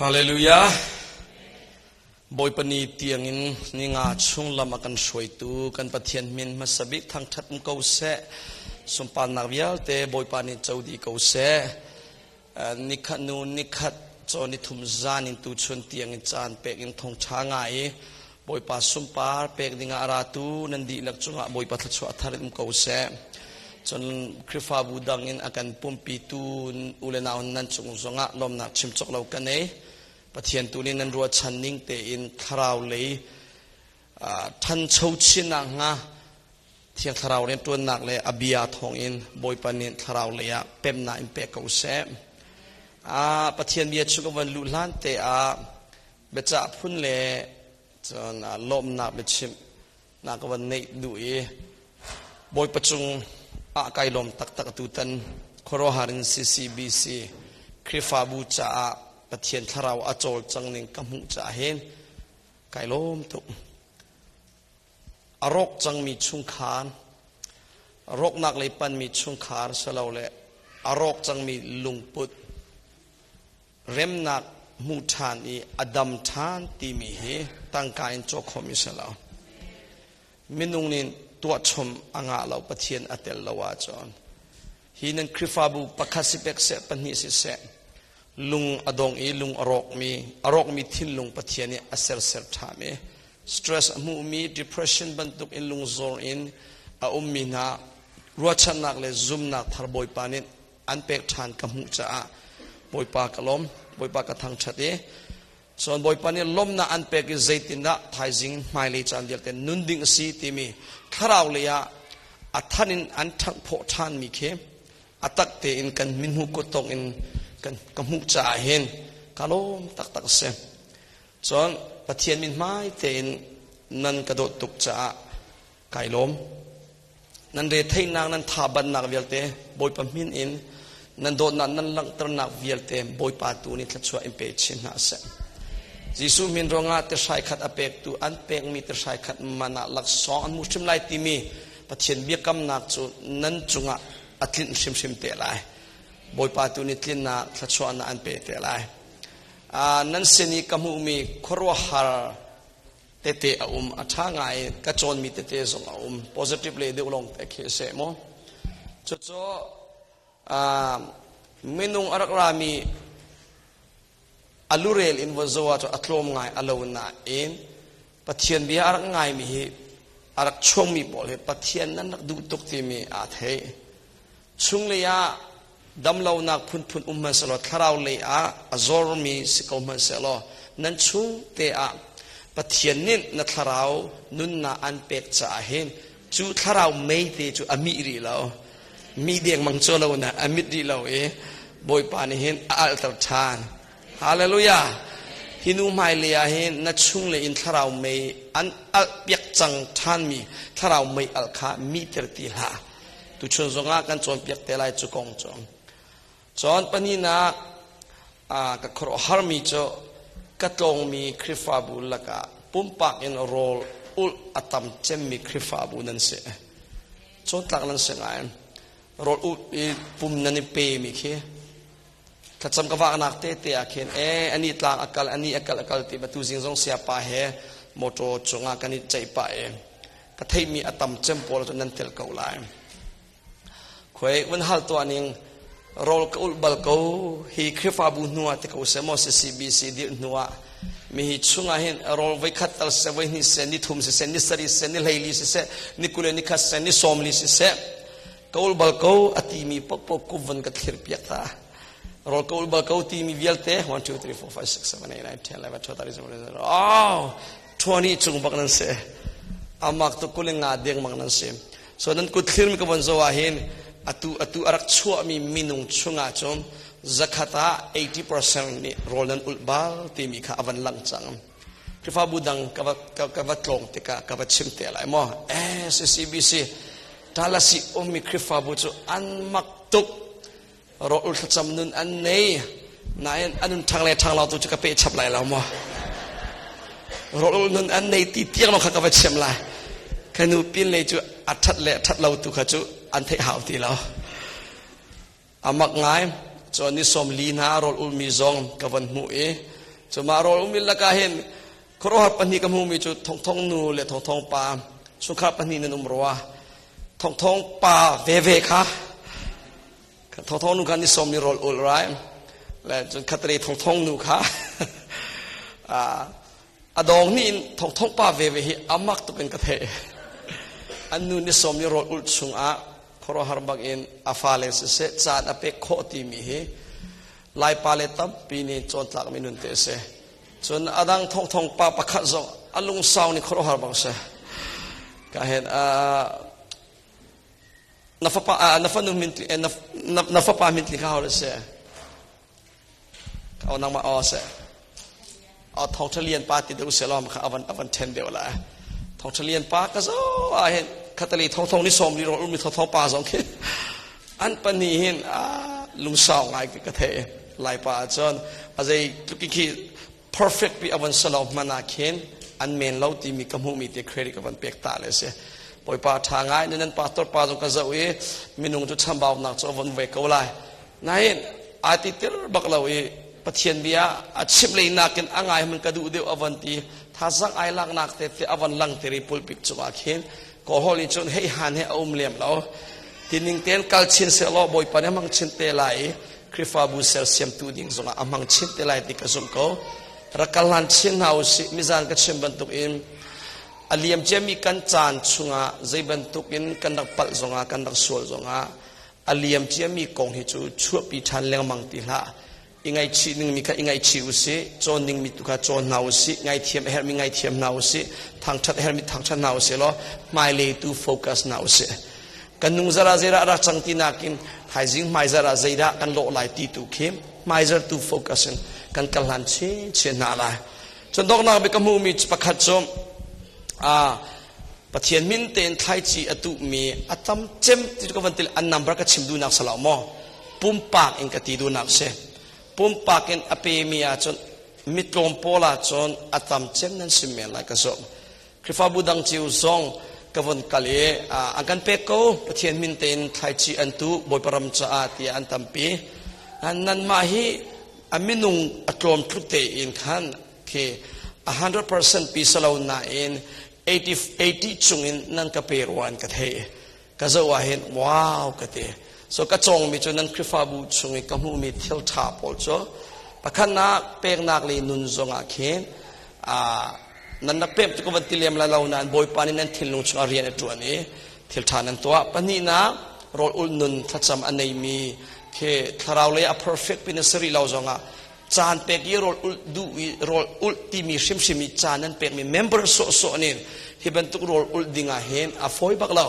Hallelujah. Bawipa ni tiangin ni nga chung lam a kan hruaitu kan Pathian min hmasa bik thangṭhat um ko seh. Sunparnak vialte Bawipa nih co dih ko seh. Nikhat nu nikhat caw nithum zan in tuchun tiangin caan pek in thawngṭha ngai i Bawipa sunpar pek dingah a ratu nan dihlak cungah Bawipa thluachuah thar in um ko seh. Cun Khrihfabu dang in a kan pumpitu u le nau nan cung zongah lawmnak chim cawk lo ka nei. Pathian tu nih nan ruahchan ning tein thlarau lei ṭhancho chin nakhnga Thiang Thlarau rianṭuannak le a bia thawngin Bawipa nih thlarau lei ah pemnak in pek ko seh. Pathian bia chung ka van luh hlan te ah biacah phun le cun lawmnak biachimh nak ka van neih duh i Bawipa cung ah kai lawm taktak atutan khuaruahhar in CCBC Khrihfabu caah Pathian thlarau a cawlcang ning ka hmuh caah hin kai lawm tuk. A rawk cangmi chungkhar, rawknak lei panmi chungkhar silole a rawk cangmi lungput remnak hmuh ṭhan i a dam ṭhan timi hi tangka in cawk khawhmi si lo. Minung nih tuahchom a ngah lo Pathian a tel lo ahcun. Hi nan Khrihfabu pakhat si pek seh, pahnih si seh, lung a dong i lung a rawkmi, a rawkmi thinlung Pathian nih a serser ṭhami stress a hmuhmi depression bantuk in lungzor in a ummi hna ruahchannak le zumnak thar Bawipa nih an pek ṭhan ka hmuh caah Bawipa ka lawm, Bawipa ka thangṭhat i cun Bawipa nih lawmnak an pek i zeitindah thaizing hmailei caan vialte nun ding a si timi thlarau lei ah a than in an ṭhanghphawh ṭhanmi khi a tak tein kan mithmuh kuttong in kan ka hmuh caah hin ka lawm taktak a si. Cun Pathian min hmai tein nan ka dawt tuk caah kai lawm. Nan retheihnak, nan thabannak vialte Bawipa min in nan dawtnak nan langhternak vialte Bawipa tu nih thluachuah in pe chin hna seh. Jesuh min ruangah tihrai khat a pektu an pekmi tihrai khat man ah laksawng an hmu hrim lai timi Pathian biakamnak cu nan cungah a tlinh hrimhrim te lai. Bawipa tu nih tlinnak thluachuahnak an pe te lai. Nan sin i ka hmuhmi khuaruahhar tete a um a ṭha ngai ka cawnmi tete zong a um positive le deuh lawng te khi a si mu cucu minung a rak rami a lurel in von zoh ahcun a tlawm ngai a lo nain Pathian bia a rak ngaimi hi a rak chuangmi pawl hi Pathian nan rak duh tuk timi aa thei Chunglei ah damlonak phunphun um hmanhsehlaw thlarau lei ah a zormi si ko hmanhsehlaw nan chung te ah Pathian nih na thlarau nunnak an pek caah hin cu thlarau mei te cu a mih rih lo. Mi dengmang cu lo na a mit rih lo i Bawipa nih hin a alhter ṭhan. Hallelujah! Hi nu hmailei ah hin na chunglei in thlarau mei an alh piak cang ṭhanmi thlarau mei alh kha mihter ti hlah. Tuchun zongah kan cawnpiak te lai cu kong cu. Cun pahnihnak ka khuaruahharmi cu ka tlawngmi Khrihfabu lakah pumpak in rawl ulh a tam cemmi Khrihfabu nan si. Cawntlak nan si ngai. Rawl ulh i pum nan i pemi khi thlacam ka vaknak te te ah khin e ani tlang a kal ani a kal a kal ti batu zing zong siapa he motor cungah kan i ceih pah e ka theihmi a tam cem pawl cu nan tel ko lai khuai vun hal tuah ning rawl ka ulh bal ko hi Khrihfabu hnu ah ti ko se maw CCBC dir hnu ah mi hi chungah hin rawl voi khat tal se voi hnih se ni thum si se ni sarih se ni hleili si se ni kule ni khat se ni sawmli si se ka ul bal ko a timi pokpok ku vun ka thlir piak ta rawl ka ul bal ko timi vialte 1 2 3 4 5 6 7 8 9 10 11 12 13 14 oh 20 cung bak nan si amak tu kuling nga deng mang nan si so nan kut thlir mi ka von zo ah hin atu atu arak chuahmi minung chungah cun zakhat ah 80% nih rawl nan ulh bal timi kha avan lang cang Khrihfabu dang ka va ka va tlawng tikah ka va chim te lai maw eh CCBC Talasi ummi Khrihfabu cu an mak tuk rawl ul thlacam nun an nei nain anun ṭhang le ṭhang lo tu cu ka pe chap lai lo maw rawl ul nun an nei ti tiang lo kha ka va chim lai ka nu pin lei cu a ṭhat le ṭhat lo tu kha cu an theih hau ti lo amak ngai cun ni sawm li hna rawl ulmi zong ka van hmuh i. Cuma rawl umi laka hin khuaruahhar pahnih ka hmumi cu thongthong nu le thongthong pa chungkhar pahnih nan um rua. Thongthong pa veve kha thongthong nu kha ni som ni rawl ul rai. Le cun khatri thongthong nu kha a dong ni in thongthong pa veve hi amak tuk in ka theih. An nu ni som ni rawl ul chungah khuaruahhar bak in a fale siseh caan a pek khawh timi hi Laipa le tampi nih cawntlakmi nun te a si. Cun a dang thongthong pa pakhat zong a lungsau nih khuaruahhar bang si. Ka hen na fapa na fanu min na fapa min tli kha hau se. Ka nang ma aw se. Aw thong thalian pa ti deuh se lom kha avan avan then deuh la. Thong thalian pa ka zo a hen khatali thong thong ni som li ro mi thong thong pa zong khi an pani hin a lungsau ngai ka the laipa ahcun a zei tluk khi perfect pi avan salo mana khin an men lo timi ka hmuh mi te credit ka van pek ta le si bawipa tha ngai nan pastor pa zong ka zoh i minung cu chambau nak cu avon ve ko lai nain a ti tir bak lo i pathian bia a chim lei nakin a ngai man ka duh deuh avon ti thazang ai lak nak te te avon lang tiri pulpit cungah khin ko hol in cun hei han he a um lem lo tining ten kal chin se law bawipa nih amang chin te lai i Khrihfabu sersiamtu ding zongah amang chin te lai ti ka zumh ko rakal hlan chin hna usih mizan ka chim bantuk in a liam ciami kan caan chungah zei bantuk in kan rak palh zongah kan rak sual zongah a liam ciami kong hi cu chuahpi ṭhan lengmang ti hlah i ngaihchih dingmi kha i ngaihchih usih cawn dingmi tu kha cawn hna usih ngaithiam a herhmi ngaithiam hna usih thangṭhat a herhmi thangṭhat hna usih law hmailei tu focus hna usih kan nung zara zeidah rak cang ti nakin thaizing hmaizar ah zeidah kan lawh lai ti tu khi hmaizar tu focus in kan kal hlan chin chin hna lai cun dawknak bik ka hmuhmi pakhat cu Pathian min tein thlaici a tuhmi a tam cem ti ka van til an number ka chim duhnak salo maw pumpak in ka ti duhnak si pumpak in a pemi ahcun mitlawm pawl ahcun a tam cem nan sim men lai ka zumh Khrihfabu dang cio zong ka von kal i an kan pek ko Pathian min tein thlaici an tu Bawipa ram caah tiah an tampi nanmah hi a minung a tlawm tluk tein khan khi 100% pi salo nain 80 80 chungin nan ka pe rua an ka thei ka zoh ah hin wow ka ti so ka cawngmi cu nan Khrihfabu chung i ka hmuhmi thil ṭha pawl cu pakhatnak peknak le nun zongah khin nan rak pek cu ka van ti lem lai lo nain Bawipa nih nan thinlung chungah rian a ṭuan i thil ṭha nan tuah pahnihnak rawl ulh nun thlacam a neimi khi thlarau lei a perfect pin a si rih lo zongah caan pek i rawl ulh duh i rawl ulh timi hrimhrim i caan nan pekmi member sawhsawh nih hi bantuk rawl ulh ding ah hin a fawi bak lo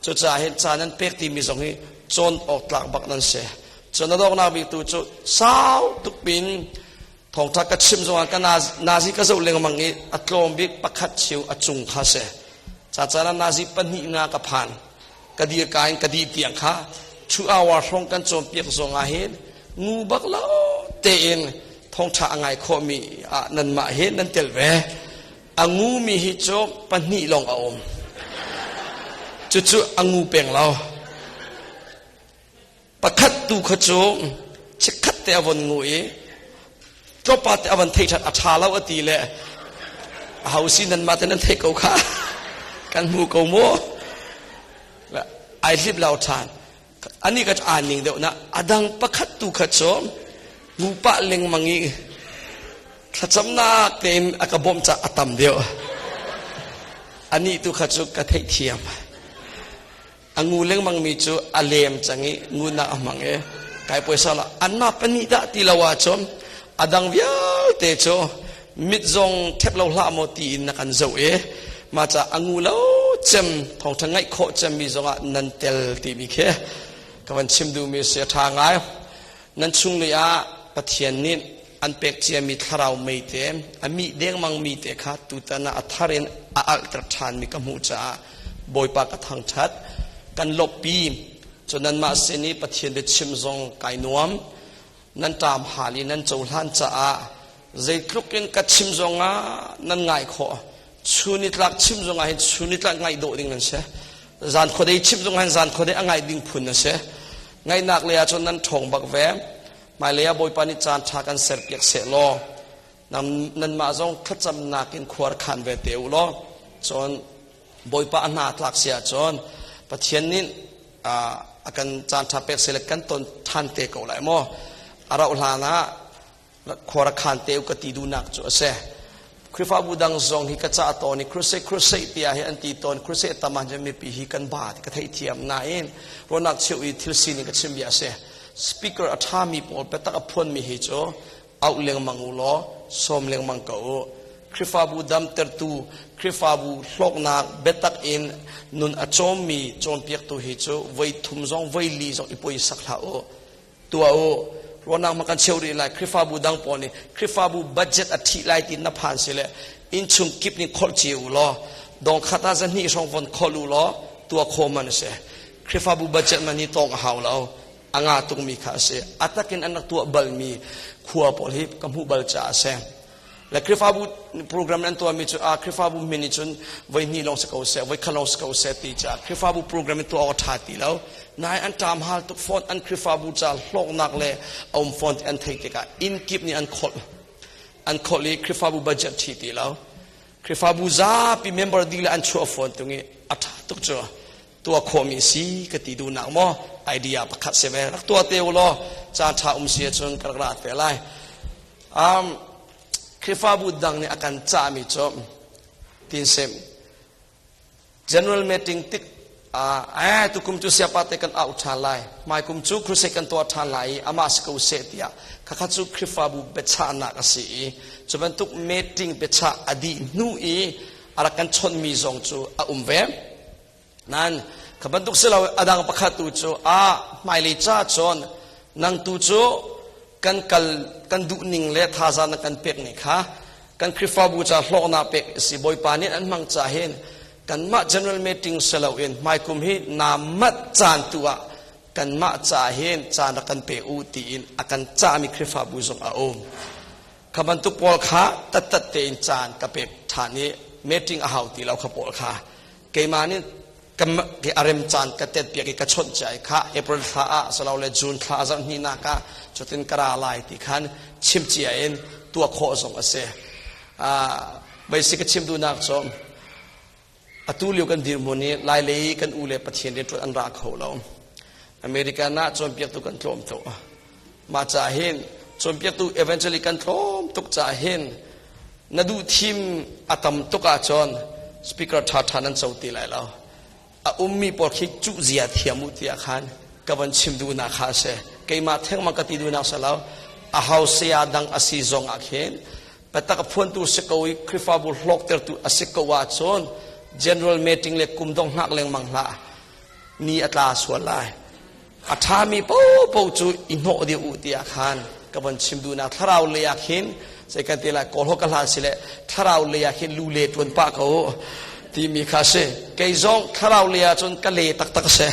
cucaah hin caan nan pek timi zong hi cawn awk tlak bak nan si cun a dawknak bik tu cu sau tuk pin thawngtha ka chim zongah ka nazi ka zoh lengmang i a tlawm bik pakhat cheu a cung kha si ca caan ah nazi pahnih nga ka phan ka dir ka in ka dih tiang kha 2 hour hrawng kan cawnpiak zong ah hin ngu bak lo tein thawngṭha a ngai khawhmi ah nanmah hi nan tel ve a ngumi hi cu pahnih lawng a um cucu a ngu peng lo pakhat tu kha cu chikkhat te a von ngu i tlawpa te a van thei ṭhat a ṭha lo a ti le a ho si nanmah te nan theih ko kha kan hmu ko mu ai hlip lo ṭhan ani ka aa ning deuh na adang pakhat tu kha cu ngupa lengmang i thlacamnak tein a ka bawmh ca a tam deuh ani tu kha cu ka theihthiam a ngu lengmang mi cu a lem cang i ngunak a hmang i kai puaisa la anmah pahnih dah ti lo ahcun a dang vialte cu mit zong thep lo hlah maw tiin na kan zoh i mah ca a ngu lo cem thawngṭha ngaih khawh cemmi zongah nan tel timi khi ka van chim duhmi si a ṭha ngai nan chung lei ah Pathian nih an pek ciami thlarau mei te a mih dengmang mi te kha tutan ah a thar in a alhter ṭhanmi ka hmuh caah Bawipa ka thangṭhat kan lawmhpi cu nanmah sin i Pathian biachim zong kai nuam nan ṭam hal i nan cohlan caah zeitluk in ka chim zongah nan ngai khawh chunitlak chim zongah hin chunitlak ngaih dawh ding nan si zan khuadei chim zongah hin zan khuadei a ngaih ding phun na si ngaihnak lei ah cun nan ṭhawng bak ve hmailei ah Bawipa nih caan ṭha kan serpiak seh law. Nanmah zong thlacamnak in khuar khan ve te u law cun Bawipa a hna tlak si ahcun Pathian nih a kan caan ṭha pek sile kan ton ṭhan te ko lai maw? A rauh hlan ah khuar khan te u ka ti duhnak cu a si. Khrihfabu dang zong hi ka cah tawn i crusade crusade tiah hi an ti tawn. Crusade tam ahcun mipi hi kan ba ti ka theihthiam nain ruahnak cheuh i thil sining ka chim bia a si. Speaker a ṭhami pawl biatak a phuanmi hi cu auh lengmang u law sawm lengmang ko u. Khrihfabu damtertu, Khrihfabu hlawknak biatak in nun a cawmmi cawnpiaktu hi cu voi thum zong voi li zong i puaisak hlah u. Tuah u. Ruahnak ma kan cheu rih lai. Khrihfabu dang pawl nih Khrihfabu budget a ṭhih lai ti na phan si le innchung kip nih kholh cio u law dong khat ah zahnih hrawng von kholh u law tuah khawh man a si. Khrihfabu budget man hi tawng a hau lo. A nga tukmi kha a si. A takin an rak tuah balmi khua pawl hi ka hmuh bal caah a si. Le Khrihfabu program an tuahmi cu a Khrihfabu min i cun voi hnih lawng si ko seh, voi khat lawng si ko seh ti caah Khrihfabu program in tuah awk a ṭha ti lo. Nai an ṭam hal tuk fawn, an Khrihfabu ca hlawknak le a um fawn ti an theih tikah inn kip nih an kholh. An kholh i Khrihfabu budget ṭhi ti lo. Khrihfabu zapi member dih le an chuah fawn tung i a ṭha tuk cu. Tuah khawhmi si ka ti duhnak maw idea pakhat si ve. Rak tuah te u law caan ṭha um si ahcun ka rak ra te lai. Khrihfabu dang nih a kan cahmi cu tin sim general meeting tik eh tukum cu siapa te kan au ṭhan lai, hmai kum cu crusade kan tuah ṭhan lai i amah si ko seh tiah khakha cu Khrihfabu biachahnak a si i cu bantuk meeting biachah a dih hnu i a rak kan chawnhmi zong cu a um ve. Nan kha bantuk si lo, adang pakhat tu cu a hmailei ca cun nang tu cu kan kal kan duh ning le thazaang na kan pek ning kha kan Khrihfabu ca hlawknak pek si Bawipa nih an hmang ca hin kanmah general meeting si loin hmaikum hi naa mat caan tu ah kanmah ca hin caan rak kan pe u tiin a kan cahmi Khrihfabu zong a um. Kha bantuk pawl kha tattat tein caan ka pek ṭhan i meeting a hau ti lo. Kha pawl kha keimah nih ke a rem caan ka tet piak i ka chawnh cia i kha April thla ah silole June thla zarh hnihnak ah cutin ka ra lai ti khan chim cia in tuah khawh zong a si. Basic ka chim duhnak cu atu lio kan dirhmun i Lailei kan u le Pathian rianṭuan an ra kho lo. American ah cawnpiaktu kan tlawm tuk. Mah caah hin cawnpiaktu evangelist kan tlawm tuk caah hin na duh thim a tam tuk ahcun speaker ṭhaṭha nan co ti lai lo. A ummi pawl khi cuh zia thiam u tiah khan ka van chim duhnak kha a si. Keimah thengmang ka ti duhnak si lo. A hau saya dang a si zong ah khin biatak a phuantu si ko i Khrihfabu hlawktertu a si ko ahcun general meeting le kum dong hngak lengmang hlah. Ni a tla sual lai. A ṭhami paohpaoh cu i hnawh dih u tiah khan ka von chim duhnak. Thlarau lei ah khin zei kan ti lai, kawl ho ka hlan si le thlarau lei ah khin lu le ṭuan pah ko timi kha si. Kei zong thlarau lei ah cun ka le taktak si.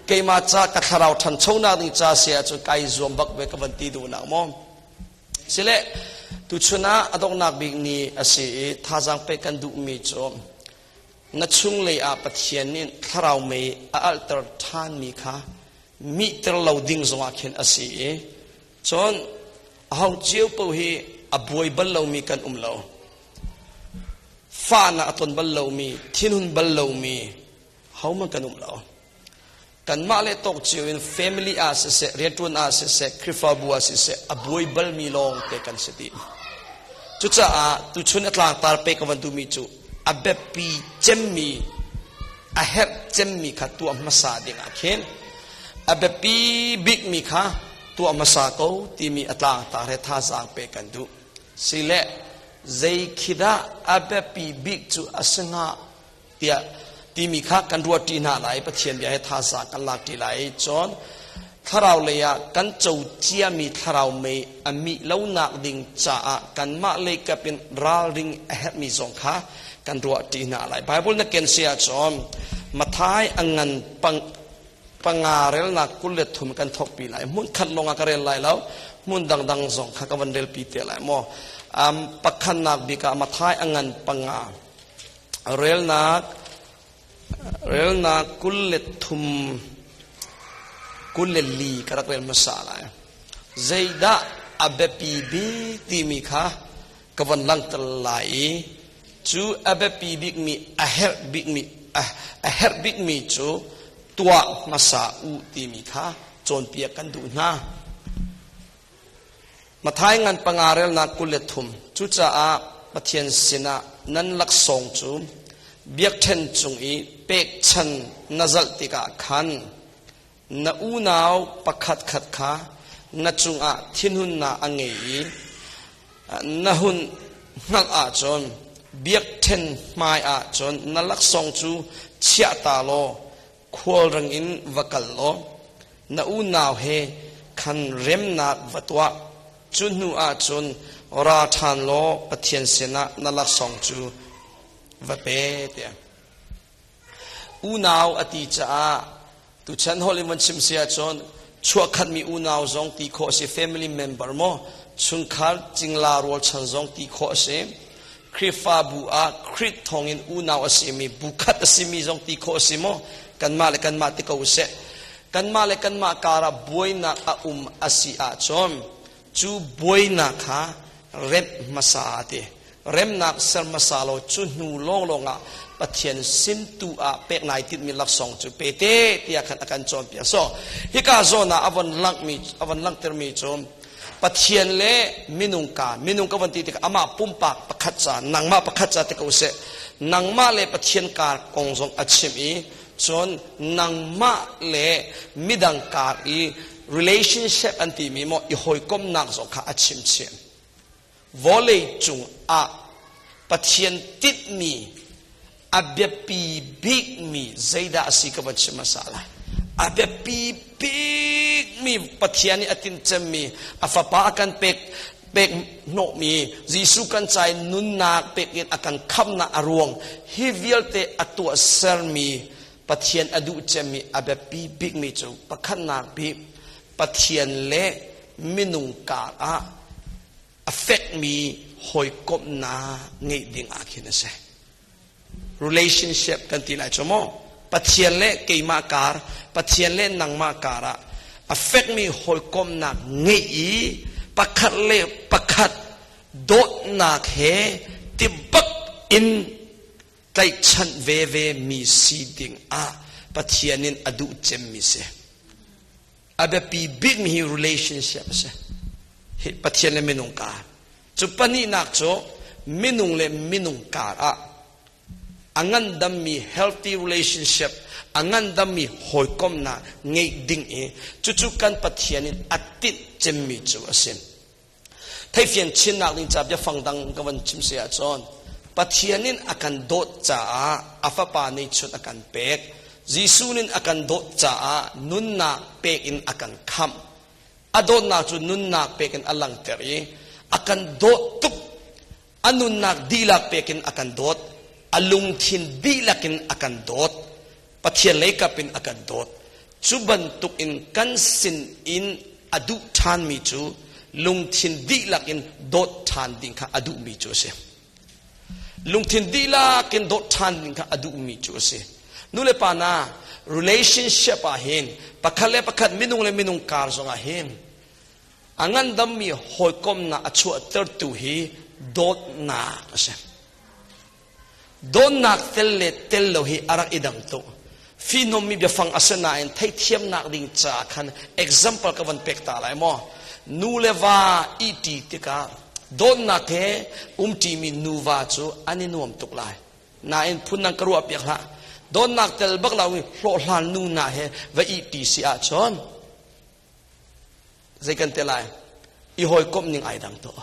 Keimah ca ka thlarau ṭhanchonak ding ca si ahcun kai zuam bak ve ka van ti duhnak maw sile. Tuchun ah a donghnak bik ni a si i thazaang pek kan duhmi cu na chunglei ah Pathian nih thlarau mei a alhter ṭhanmi kha mihter lo ding zongah khin a si i cun aho cio paoh hi a buai bal lomi kan um lo. Fahnak a ton bal lomi, thinhun bal lomi hohmanh kan um lo. Kanmah le tawk cio in family ah siseh, rianṭuan ah siseh, Khrihfabu ah siseh, a buai balmi lawng te kan si dih. Cucaah tuchun a tlangtar pe ka van duhmi cu a biapi cemmi, a herh cemmi kha tuah hmasa ding ah khin a biapi bikmi kha tuah hmasa ko timi a tlangtar he thazaang pe kan duh. Sile zei khi dah a biapi bik cu a si hnga tiah timi kha kan ruahṭi hna lai. Pathian bia he thazaang kan lakṭi lai. Cun thlarau lei ah kan co ciami thlarau mei a mih lonak ding caah kanmah lei kap in ralring a herhmi zong kha kan ruahṭi hna lai. Bible na ken si ahcun Matthai a ngan pang panga relnak 23 kan thawkpi lai. Hmun khat lawngah ka rel lai lo, hmun dangdang zong kha ka van relpi te lai maw. Pakhatnak bik ah Matthai a ngan panga relnak relnak 23, 24 ka rak rel hmasa lai. Zeidah a biapi bik timi kha. Ka von langhter lai i cu a biapi bikmi a herh bikmi a herh bikmi cu tuah hmasa u timi kha cawnpiak kan duh hna. Matthai ngan panga relnak 23. Cucaah Pathian sinah nan laksawng cu biakṭhen cung i pekchan na zalh tikah khan na unau pakhatkhat kha na cungah thinhunnak a ngei i na hun hngalh ahcun biakṭhen hmai ahcun na laksawng cu chiah ta law khualrang in va kal law na unau he khan remnak va tuah. Cu hnu ahcun ra ṭhan law Pathian sinah na laksawng cu va pe tiah. Unau a ti caah tuchan holh in von chim si ahcun chuahkhatmi unau zong ti khawh a si, family member maw, chungkhar cingla rualchan zong ti khawh a si. Khrihfabu ah Khrih thawngin unau a simi, bu khat a simi zong ti khawh a si maw? Kanmah le kanmah ti ko usih. Kanmah le kanmah karah buainak a um a si ahcun cu buainak kha remh hmasa a ti. Remnak ser hmasa law cu hnu lawnglawng ah Pathian sin tu ah pek nai tinhmi laksawng cu pe te tiah khan a kan cawnpiak. So hika zawn ah a von langhmi a von langhtermi cu Pathian le minung ka minung ka von ti tikah amah pumpak pakhat ca nangmah pakhat ca ti ko seh nangmah le Pathian kar kong zong a chim i cun nangmah le midang kar i relationship an timi maw i hawikomhnak zong kha a chim chih. Vawlei cung ah Pathian tinhmi a biapi bikmi zeidah a si ka van chim hmasa lai. A biapi bikmi Pathian nih a tinhcemmi a fapa a kan pek pek hnawhmi Jesuh kan ca i nunnak pek in a kan khamhnak a ruang hi vialte a tuah sermi Pathian a duh cemmi a biapi bikmi cu pakhatnak bik Pathian le minung kar ah a fekmi hawikomhnak ngeih ding ah khin a si. Relationship kan ti lai cu maw? Pathian le keimah kar, Pathian le nangmah kar ah a fekmi hawikomhnak ngeih i pakhat le pakhat dawtnak he tibak in tlaihchanh veve mi si ding ah Pathian in a duh cemmi si. A biapi bikmi hi relationship a si. Hi Pathian le minung kar. Cu pahnihnak cu minung le minung kar ah a ngandammi healthy relationship, a ngandammi hawikomhnak ngeih ding i cucu kan Pathian in a tinh cemmi cu a si. Theifian chinnak ding ca biafang dang ka van chim si ahcun Pathian in a kan dawt caah a fapa neichun a kan pek. Jesuh nin a kan dawt caah nunnak pek in a kan khamh. A dawtnak cu nunnak pek in a langhter i a kan dawt tuk. A nunnak dihlak pek in a kan dawt. A lungthin dihlak in a kan dawt. Pathian lei kap in a kan dawt. Cu bantuk in kan sin in a duh ṭhanmi cu lungthin dihlak in dawt ṭhan ding kha a duhmi cu a si. Lungthin dihlak in dawt ṭhan ding kha a duhmi cu a si. Nu le pa na relationship ah hin pakhat le pakhat minung le minung kar zong ah hin a ngandammi hawikomhnak a chuahtertu hi dawtnak a si. Dawtnak tel le tel lo hi a rak i dang tuk. Fihnawmmi biafang a si nain theihthiamnak ding caah khan example ka van pek ta lai maw? Nu le va ihṭi tikah dawtnak he umṭimi nuva cu an i nuam tuk lai. Nain phundang ka ruah piak hlah. Dawtnak tel bak lo in hlawhhlan nu hna he va ihṭi si ahcun zei kan te lai? I hawikomh ning ai dang tuk.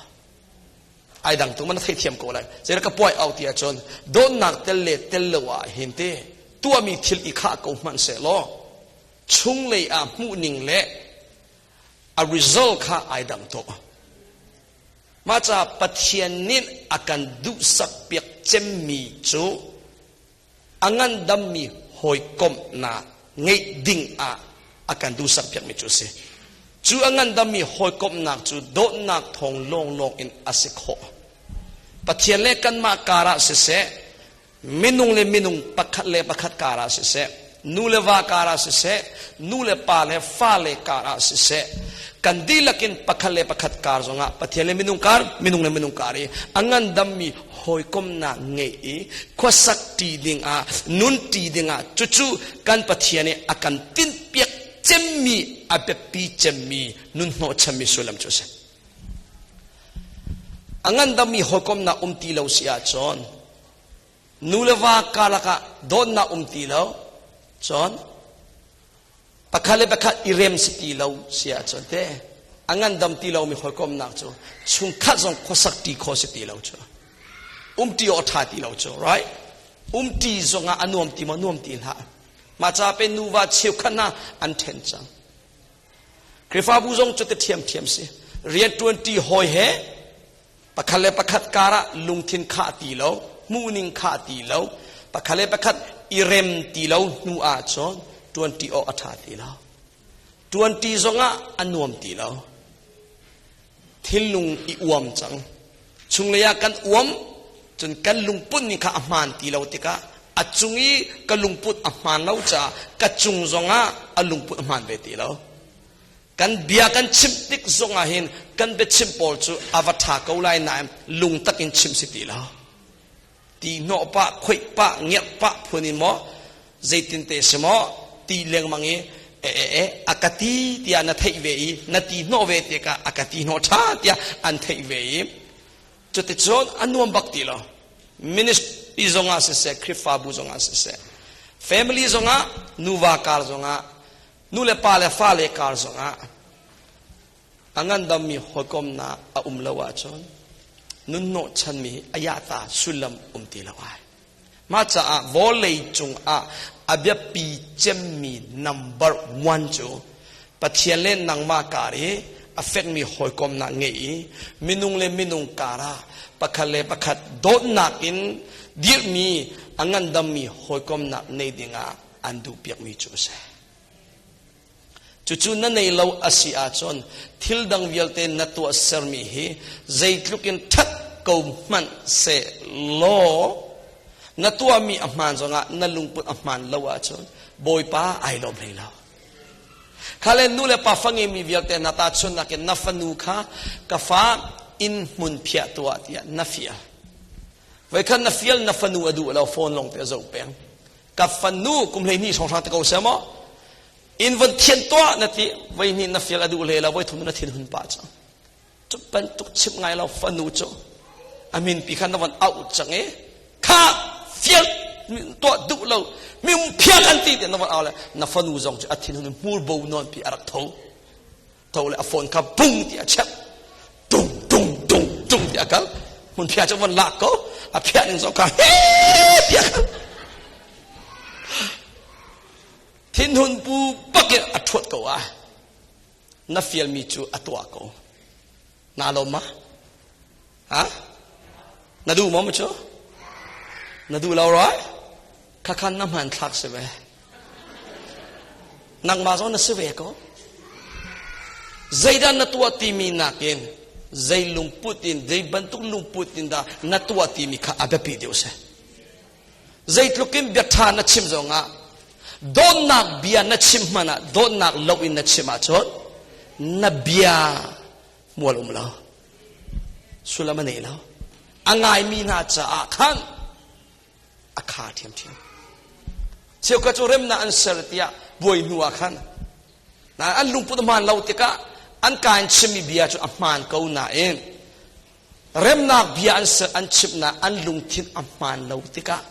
Ai dang tuk man theithiam ko lai. Zei ka puai au ti ahcun dawtnak tel le tel lo ah hin te tuahmi thil i khah ko hmanh seh law chunglei ah hmuh ning le a result kha ai dang tuk. Mah ca Pathian nih a kan duhsak piak cemmi cu a ngandammi hawikomhnak ngeih ding ah a kan duhsak piakmi cu a si. Cu a ngandammi hawikomhnak cu dawtnak thawng lawnglawng in a si khawh. Pathian le kanmah karah siseh, minung le minung pakhat le pakhat karah siseh, nu le va karah siseh, nu le pa le fa le karah siseh, kan Kan dihlak in pakhat le pakhat kar zongah Pathian le minung kar, minung le minung kar i a ngandammi hawikomnak ngeih i khuasak ṭi dingah, nun ṭi dingah cucu kan Pathian nih a kan tinhpiak cemmi, a biapi cemmi nun hnawhchanmi sullam cu a si. A ngandammi hawikomnak um ti lo si ahcun nu le va karlak ah dawtnak um ti lo cun pakhat le pakhat i rem si ti lo si ahcun te a ngandam ti lomi hawikomnak cu chungkhat zong khuasak ṭi kho si ti lo cu umṭi awk ṭha ti lo cu, right? Umṭi zongah a nuam ti maw? Nuam ti hlah. Mah ca pe nuva cheukhat hna an ṭhen cang. Khrihfabu zong cu te ṭhiamṭhiam si. Rianṭuanṭi hawi he pakhat le pakhat karah lungthin khah ti lo, hmuhning khah ti lo, pakhat le pakhat i rem ti lo hnu ahcun ṭuanṭi awk a ṭha ti lo. Ṭuanṭi zongah a nuam ti lo. Thinlung i uam cang. Chunglei ah kan uam, cun kan lungput ning kha a hmaan ti lo tikah a cung i ka lungput a hmaan lo caah ka cung zongah a lungput a hmaan ve ti lo. Kan bia kan chimh tik zongah hin kan biachimh pawl cu a va ṭha ko lai nain lungtak in chimh si ti lo. Ti hnawh pah, khoih pah, ngerh pah phun in maw, zeitin te si maw, ti lengmang i e e e a ka ti tiah na theih ve i na ti hnawh ve tikah a ka ti hnawh ṭha tiah an theih ve i cuticun a nuam bak ti lo. Ministry zongah siseh, Khrihfabu zongah siseh, family zongah, nuva kar zongah, nu le pa le fale kar zongah a ngandammi hawikomnak a um lo ahcun nunhnawh chanmi a yahta sullam um ti lo ai. Mah caah vawlei cungah a biapi cemmi number one cu Pathian le nangmah kar i a fekmi hawikomnak ngeih i minung le minung kar ah pakhat le pakhat dawtnak in dirhmi a ngandammi hawikomnak nei dingah an duhpiakmi cu a si. Cucu na nei lo a si ahcun thil dang vialte na tuahsermi hi zeitluk in ṭhat ko hmanh seh law na tuahmi a hmaan zongah na lungput a hmaan lo ahcun Bawipa ai lawm hlei lo. Kha le nu le pa fa ngeimi vialte na tahchunhnak in na fanu kha ka fa inn hmun phiah tuah tiah na fial. Voikhat na fial na fanu a duh lo, phone lawng te a zoh peng. Ka fanu kum 12 hrawnghrang te ko seh maw in von thian tuah na ti, voi hnih na fial a duh hle lo, voi thum na thin hun pah cang. Cu bantuk chim ngai lo fanu cu a min pi kha na von auh cang i kha fial tuah duh lo mi phia kan ti na von au le na fanu zong cu a thin hun hmur bo nawn pi a rak tho tho le a phone kha bung ti a chep tung tung tung tung ti a kal hmun phia cu von lak ko a phia ning zong kha he tiah kal thinhun pu bak in a ṭhuat ko ah na fialmi cu a tuah ko. Na lawm ma? Ha? Na duh maw cu? Na duh lo roi? Khakhan na hman thlak si ve. Nangmah zong na si ve ko. Zeidah na tuah timi nakin zei lungput in, zei bantuk lungput in dah na tuah timi kha a biapi deuh si. Zeitluk in bia ṭha na chim zongah dawtnak bia na chim hmanh ah dawtnak lo in na chim ahcun na bia mual um lo, sullam a nei lo. A ngaimi hna caah khan a kha ṭhiamṭhiam. Cheukhat cu remnak an ser tiah buai hnu ah khan na an lungput a hmaan lo tikah an ka in chimmi bia cu a hmaan ko nain remnak bia an ser an chimhnak an lungthin a hmaan lo tikah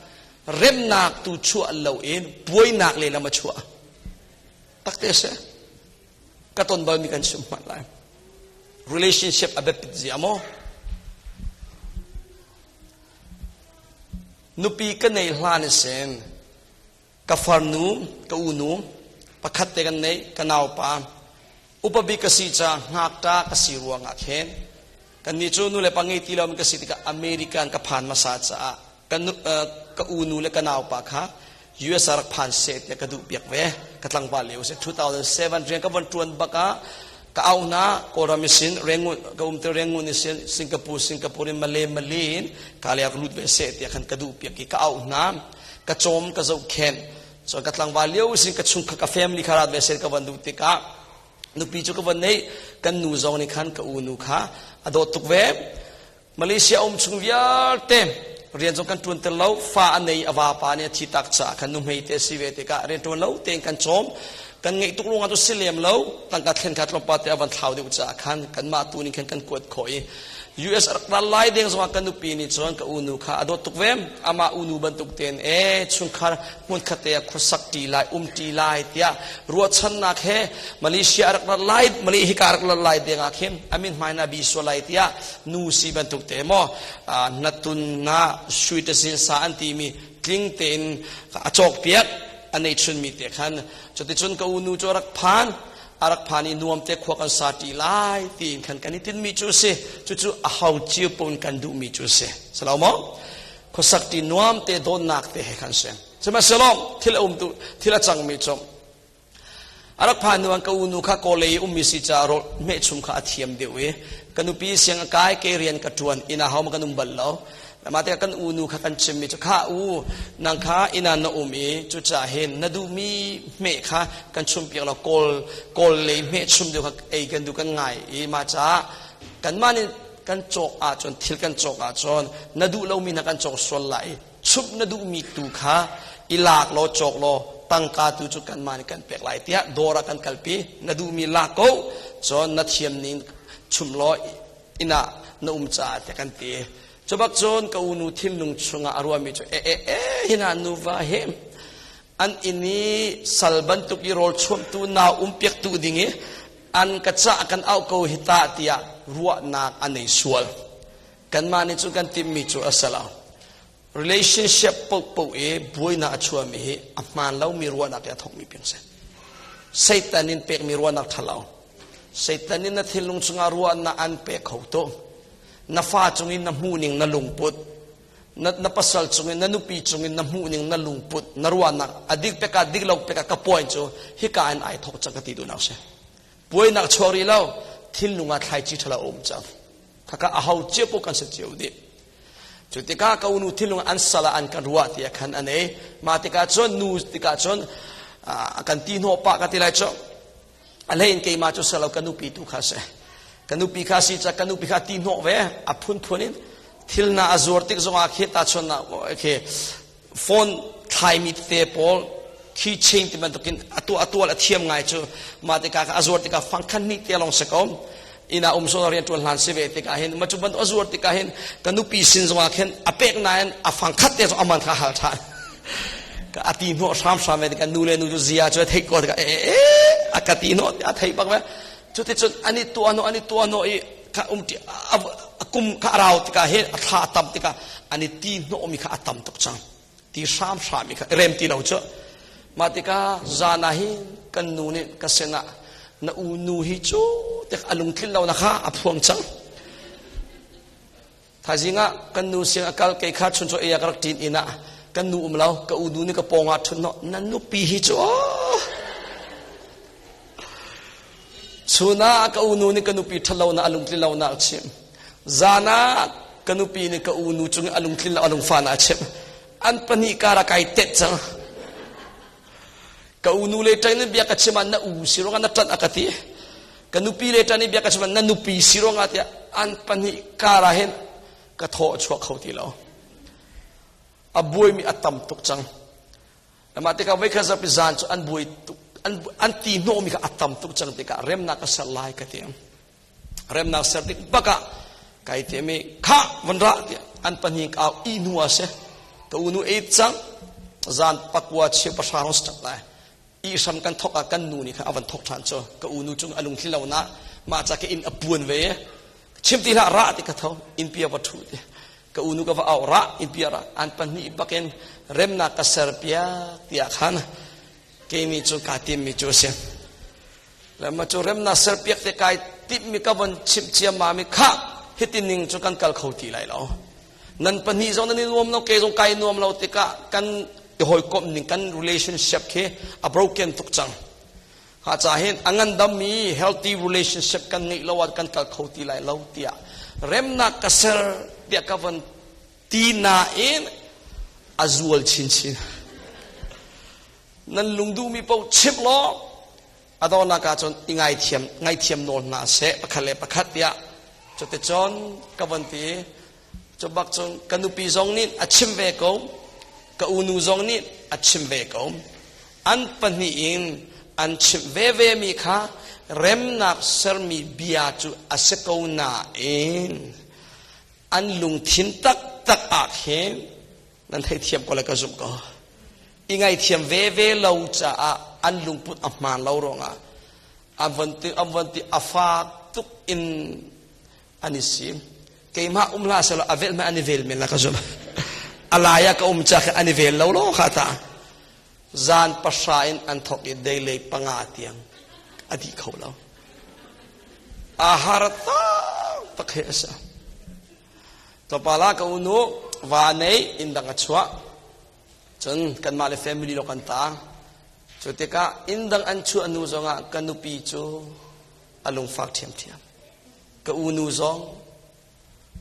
remnak tu chuah loin buainak lehlam a chuah takte a si. Ka ton balmi kan chim hmanh lai. Relationship a biapit zia maw? Nupi ka nei hlan sin ka farnu, ka unu pakhat te kan nei, ka naupa upa bik ka si ca ngakṭa ka si ruangah khin kannih cu nu le pa ngei ti lomi ka si tikah American ka phan hmasa caah ka, ka unu le ka naupa kha US ah rak phan seh tiah ka duh piak ve. Ka tlangval lio si 2007 rian ka von ṭuan bak ah ka au hna. Kawlram isin Rangoon ka um te, Rangoon isin Singapore, Singapore in Malay, Malay in ka le rak lut ve seh tiah khan ka duh piak i ka au hna, ka cawm, ka zohkhenh. So ka tlangval lio isin ka chung ka family kha rat ve seh ka van duh tikah. Nupi cu ka van nei kan nu zong nih khan ka u nu kha a dawt tuk ve. Malaysia um chung vialte rian zong kan ṭuan tel lo fa a nei a vapa nih a thi tak caah khan nuhmei te si ve tikah rian ṭuan lo tein kan cawm kan ngeih tuk ruangah cu si lem lo tangka thlen kha tlawmpal te a van thlau deuh caah khan kanmah tu nih khan kan kuat khawh i US rak ral lai deng zongah kan nupi nih cun ka unu kha a dawt tuk ve amah unu bantuk tein e chungkhar hmunkhat te ah khuasak ṭi lai um ṭi lai tiah ruahchannak he Malaysia rak rat lai Malay hika rak rat lai deng ah khin amin hmai na bi sual lai tiah nu si bantuk te maw natun na sui te sin sa an ti mi tling tein a cawk piak a nei chun mi te khan cuticun ka unu cu rak phan a rak phan i nuam te khua kan sa ṭi lai tiin khan kan i tinmi cu si cucu a hau cio pon kan duhmi cu si salo maw khuasak ṭi nuam te dawnnak te he khan si sihmanhsehlaw thil a um tu thil a cangmi cu a rak phan nuan ka unu kha kawlei ummi si ca rawl hmehchum kha a thiam deuh i ka nupi siang a kai ke rian ka ṭuan inn ah ho kan um bal lo Mah tikah kan unu kha kan chimmi cu kha u nang kha inn ah na um i cucaah hin na duhmi hmeh kha kan chumpiak lo kawl kawl lei hmeh chum deuh kha ei kan duh kan ngai i mah caah kanmah nih kan cawk ahcun thil kan cawk ahcun na duh lomi hna kan cawk sual lai i chumh na duhmi tu kha i lak law cawk law tangka tu cu kanmah nih kan pek lai tiah dawr ah kan kalpi na duhmi lak ko cun na thiam ning chum law inn ah na um caah tiah kan ti. Cu bak cun ka unu thinlung chungah a ruahmi cu e e e hina nuva hi an inn i sal bantuk i rawl chuamtu nau um piaktu ding i an ka cah kan auh ko hi ta tiah ruahnak a nei sual. Kanmah nih cun kan timhmi cu a si lo. Relationship paohpaoh i buainak a chuahmi hi a hmaan lomi ruahnak i a thawkmi piang si. Satan in pekmi ruahnak ṭha lo. Satan in na thinlung chungah ruahnak an pek kho tu. Na fa cungin na hmuhning na lungput, na, na pasal cungin na nupi cungin na hmuhning na lungput, na ruahnak a dik peka dik lo peka ka point cu hika in ai thawk cang ka ti duhnak si. Buainak chuak rih lo, thinlung ah thlaici ṭha lo a um cang. Khaka a ho cio po kan si cio dih. Cu tikah ka unu thinlung an sal ah an kan ruah tiah khan an ei. Mah tikah cun nu tikah cun a kan ti hnawh pah ka ti lai cu. A hlei in keimah cu salo ka nupi tu kha si. Ka nupi kha si ca ka nupi kha ti hnawh ve a phunphun in thil na a zuar tik zongah khi ta chun na khi phone thlaimi tete pawl key chain ti bantukin atu atual a thiam ngai cu mah tikah a zuar tikah fangkhan ni te lawng si ko ina um so rian tuan hlan si ve tikah hin ma cu bantuk a zuar tikah hin ka nupi sin zongah khin a pek nain a fangkhat te zong aman kha hal than ka ati hnawh hram hram ve tikah nu le nu cu zia cu a theih ko tikah e e a ka ti hnawh a theih bak ve cuti cun ani tuah no ani tuah no i kha um ti a kum kha a rau tikah hin a thla a tam tikah an i ti hnawhmi kha a tam tuk cang ti hram hram i kha rem ti lo cu mah tikah zan ah hin kan nu nih ka sinah na u nu hi cu tik a lungtlin lo na kha a phuang cang thaizing ah kan nu siang a kal kei kha chun chaw ei ah ka rak ṭin inn ah kan nu um lo ka u nu nih ka pawng ah ṭhut no na nupi hi cu Chun ah ka unu nih ka nupi ṭhatlonak a lungtlinlonak a chimh. Zan ah ka nupi nih ka unu cung a lungtlin lo a lungfahnak a chimh. An pahnih kar ah kai tet cang. Ka unu le ṭang in bia ka chim ah na u si ruangah na ṭanh a ka ti. Ka nupi le ṭan in bia ka chim ah na nupi si ruangah tiah an pahnih kar ah hin ka thaw a chuak kho ti lo. A buaimi a tam tuk cang. Mah tikah voikhat zarhpi zan cu an buai tuk an ti hnawhmi kha a tam tuk cang tikah remnak ka ser lai ka ti. Remnak ser tik bak ah kai ti mi kha van ra tiah an pahnih ka au i hnu ah si ka unu ei cang zan pakua chia pahra rong sak lai i hram kan thok ah kan nu nih khan a van thok ṭhan cu ka unu cung a lungthli lo na mah ca ka inn a puan ve chim ti hlah ra ti ka tho inn pia va ṭhu ti ka unu ka va au ra in pia ra an pahnih bakin remnak ka ser piak tiah khan keimi cu kaa timmi cu a si le ma cu remnak ser piak te kai timmi ka von chimh ciammam i kha hiti ning cu kan kal kho ti lai lo nan pahnih zong nan i nuam lo ke zong kai nuam lo tikah kan i hawikomh ning kan relationship khi a broken tuk cang ha ca hin a ngandammi healthy relationship kan ngeih lo ah kan kal kho ti lai lo tiah remnak ka ser tiah ka von ti nain a zual chinchin nan lungduhmi paoh chimh law. A dawnak ah cun i ngaithiam ngaithiam nawl hna seh pakhat le pakhat tiah cuticun ka von ti. Cu bak cun ka nupi zong nih a chim ve ko, ka unu zong nih a chim ve ko. An pahnih in an chimh veve mi kha remnak sermi bia cu a si ko nain an lungthin taktak ah khin nan theithiam ko le ka zumh ko. I ngaithiam veve lo caah an lungput a hmaan lo ruangah an von ti an von ti a fak tuk in an i sim. Keimah um hlah selaw a vel hmanh an i vel men la ka zumh. A lai ah ka um ca khin an i vel lo lo kha ta. Zan 3 in an thok i deilei 5 tiang a dih kho lo. A har tak he a si. Tlawmpal ah ka unu va nei inn dang a chuah. Cun kanmah le family lo kan tang. Cu tikah inn dang an chuah hnu zongah ka nupi cu a lungfak ṭhiamṭhiam. Ka unu zong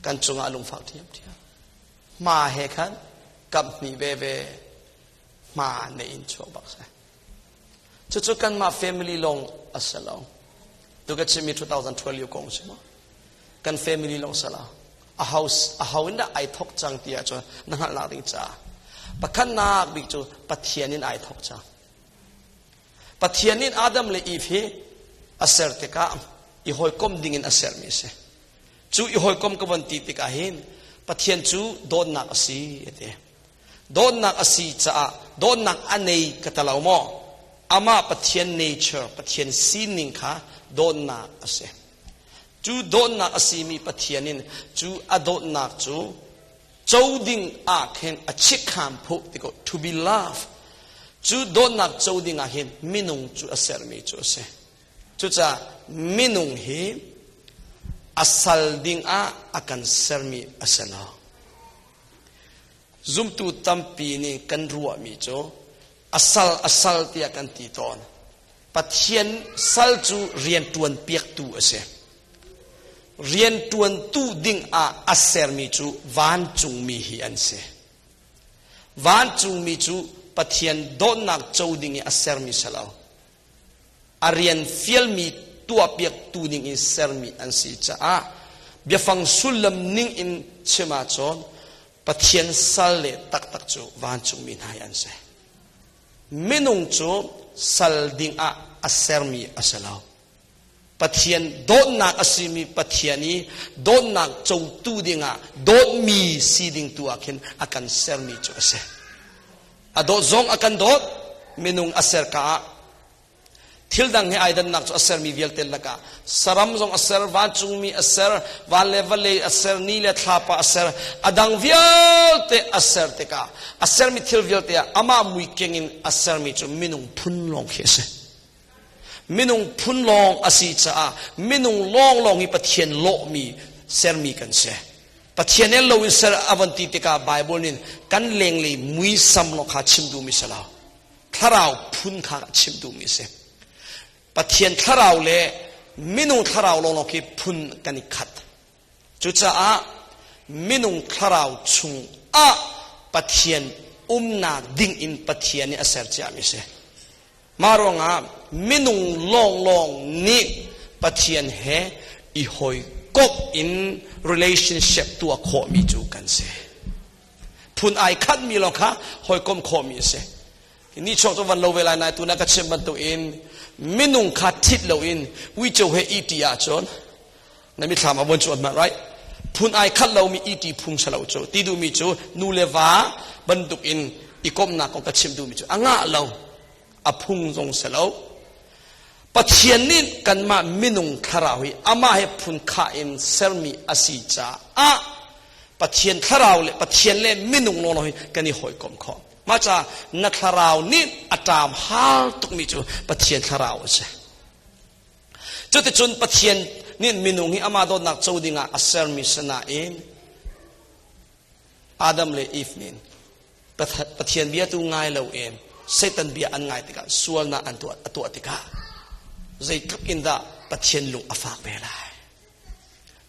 kan cungah a lungfak ṭhiamṭhiam. Hma he khan kap hnih veve hma nei in chuak bak si. Cucu kanmah family lawng a si lo. Tu ka chimmi 2012 lio kong si maw? Kan family lawng si lo. A house a ho in dah ai thok cang ti ahcun na hngalhnak ding caah. Pakhatnak bik cu Pathian in ai thok cang. Pathian in Adam le Eve hi a ser tikah i hawikom ding in a sermi a si. Cu i hawikom ka von ti tikah hin Pathian cu dawtnak a si a ti. Dawtnak a si caah dawtnak a nei ka ta lo maw? Amah Pathian nature, Pathian sining kha dawtnak a si. Cu dawtnak a simi Pathian in cu a dawtnak cu co ding ah khin a chikham phu ti ko to be loved. Cu dawtnak co ding ah hin minung cu a sermi cu a si. Cucaah minung hi a sal ding ah a kan sermi a si lo. Zumtu tampi nih kan ruahmi cu a sal a sal tiah kan ti tawn. Pathian sal cu rianṭuan piaktu a si. Rianṭuantu ding ah a sermi cu vancungmi hi an si. Vancungmi cu Pathian dawtnak co ding i a sermi si lo. A rian fialmi tuahpiaktu ning in sermi an si caah biafang sullam ning in chim ahcun Pathian sal le taktak cu vancungmi hna hi an si. Minung cu sal ding ah a sermi a si lo. Pathian dawtnak a simi Pathian i dawtnak cotu dingah dawtmi si ding tu ah khin a kan sermi cu a si. A dawt zong a kan dawt, minung a ser ka ah thil dang he ai dannak cu a sermi vialte lakah saram zong a ser, vancungmi a ser, van le vawlei a ser, ni le thlapa a ser, a dang vialte a ser tikah a sermi thil vialte ah amah mui keng in a sermi cu minung phun lawng khi a si. Minung phun lawng a si caah minung lawnglawng hi Pathian lawhmi sermi kan si. Pathian el loin ser a von ti tikah Bible nih kan lenglei muisam lawng kha chim duhmi si lo. Thlarau phun kha chim duhmi si. Pathian thlarau le minung thlarau lawnglawng khi phun kan i khat. Cucaah minung thlarau chung ah Pathian umnak ding in Pathian nih a ser ciami si. Mah ruangah minung lawnglawng nih Pathian he i hawikomh in relationship tuah khawhmi cu kan si. Phun ai khatmi lawng kha hawikomh khawhmi a si. Ni chuak cu van lo ve lai nai tu na ka chim bantukin minung kha thit loin uico he iti ahcun na mithlam a von cuan hmanh right phun ai khat lomi iti phung salo cu ti duhmi cu nu le va bantuk in i komhnak kong ka chim duhmi cu a ngah lo a phung zong si lo Pathian nih kanmah minung thlarau hi amah he phun khah in sermi a si caah Pathian thlarau le Pathian le minung lawnglawng hi kan i hawikom khawh mah caah na thlarau nih a ṭam hal tukmi cu Pathian thlarau a si Cuticun Pathian nih minung hi amah dawtnak co dingah a sermi sinain Adam le Eve nih Pathian bia tu ngai loin Satan bia an ngai tikah sualnak an tuah a tuah tikah zeitluk in dah Pathian lung a fak ve lai.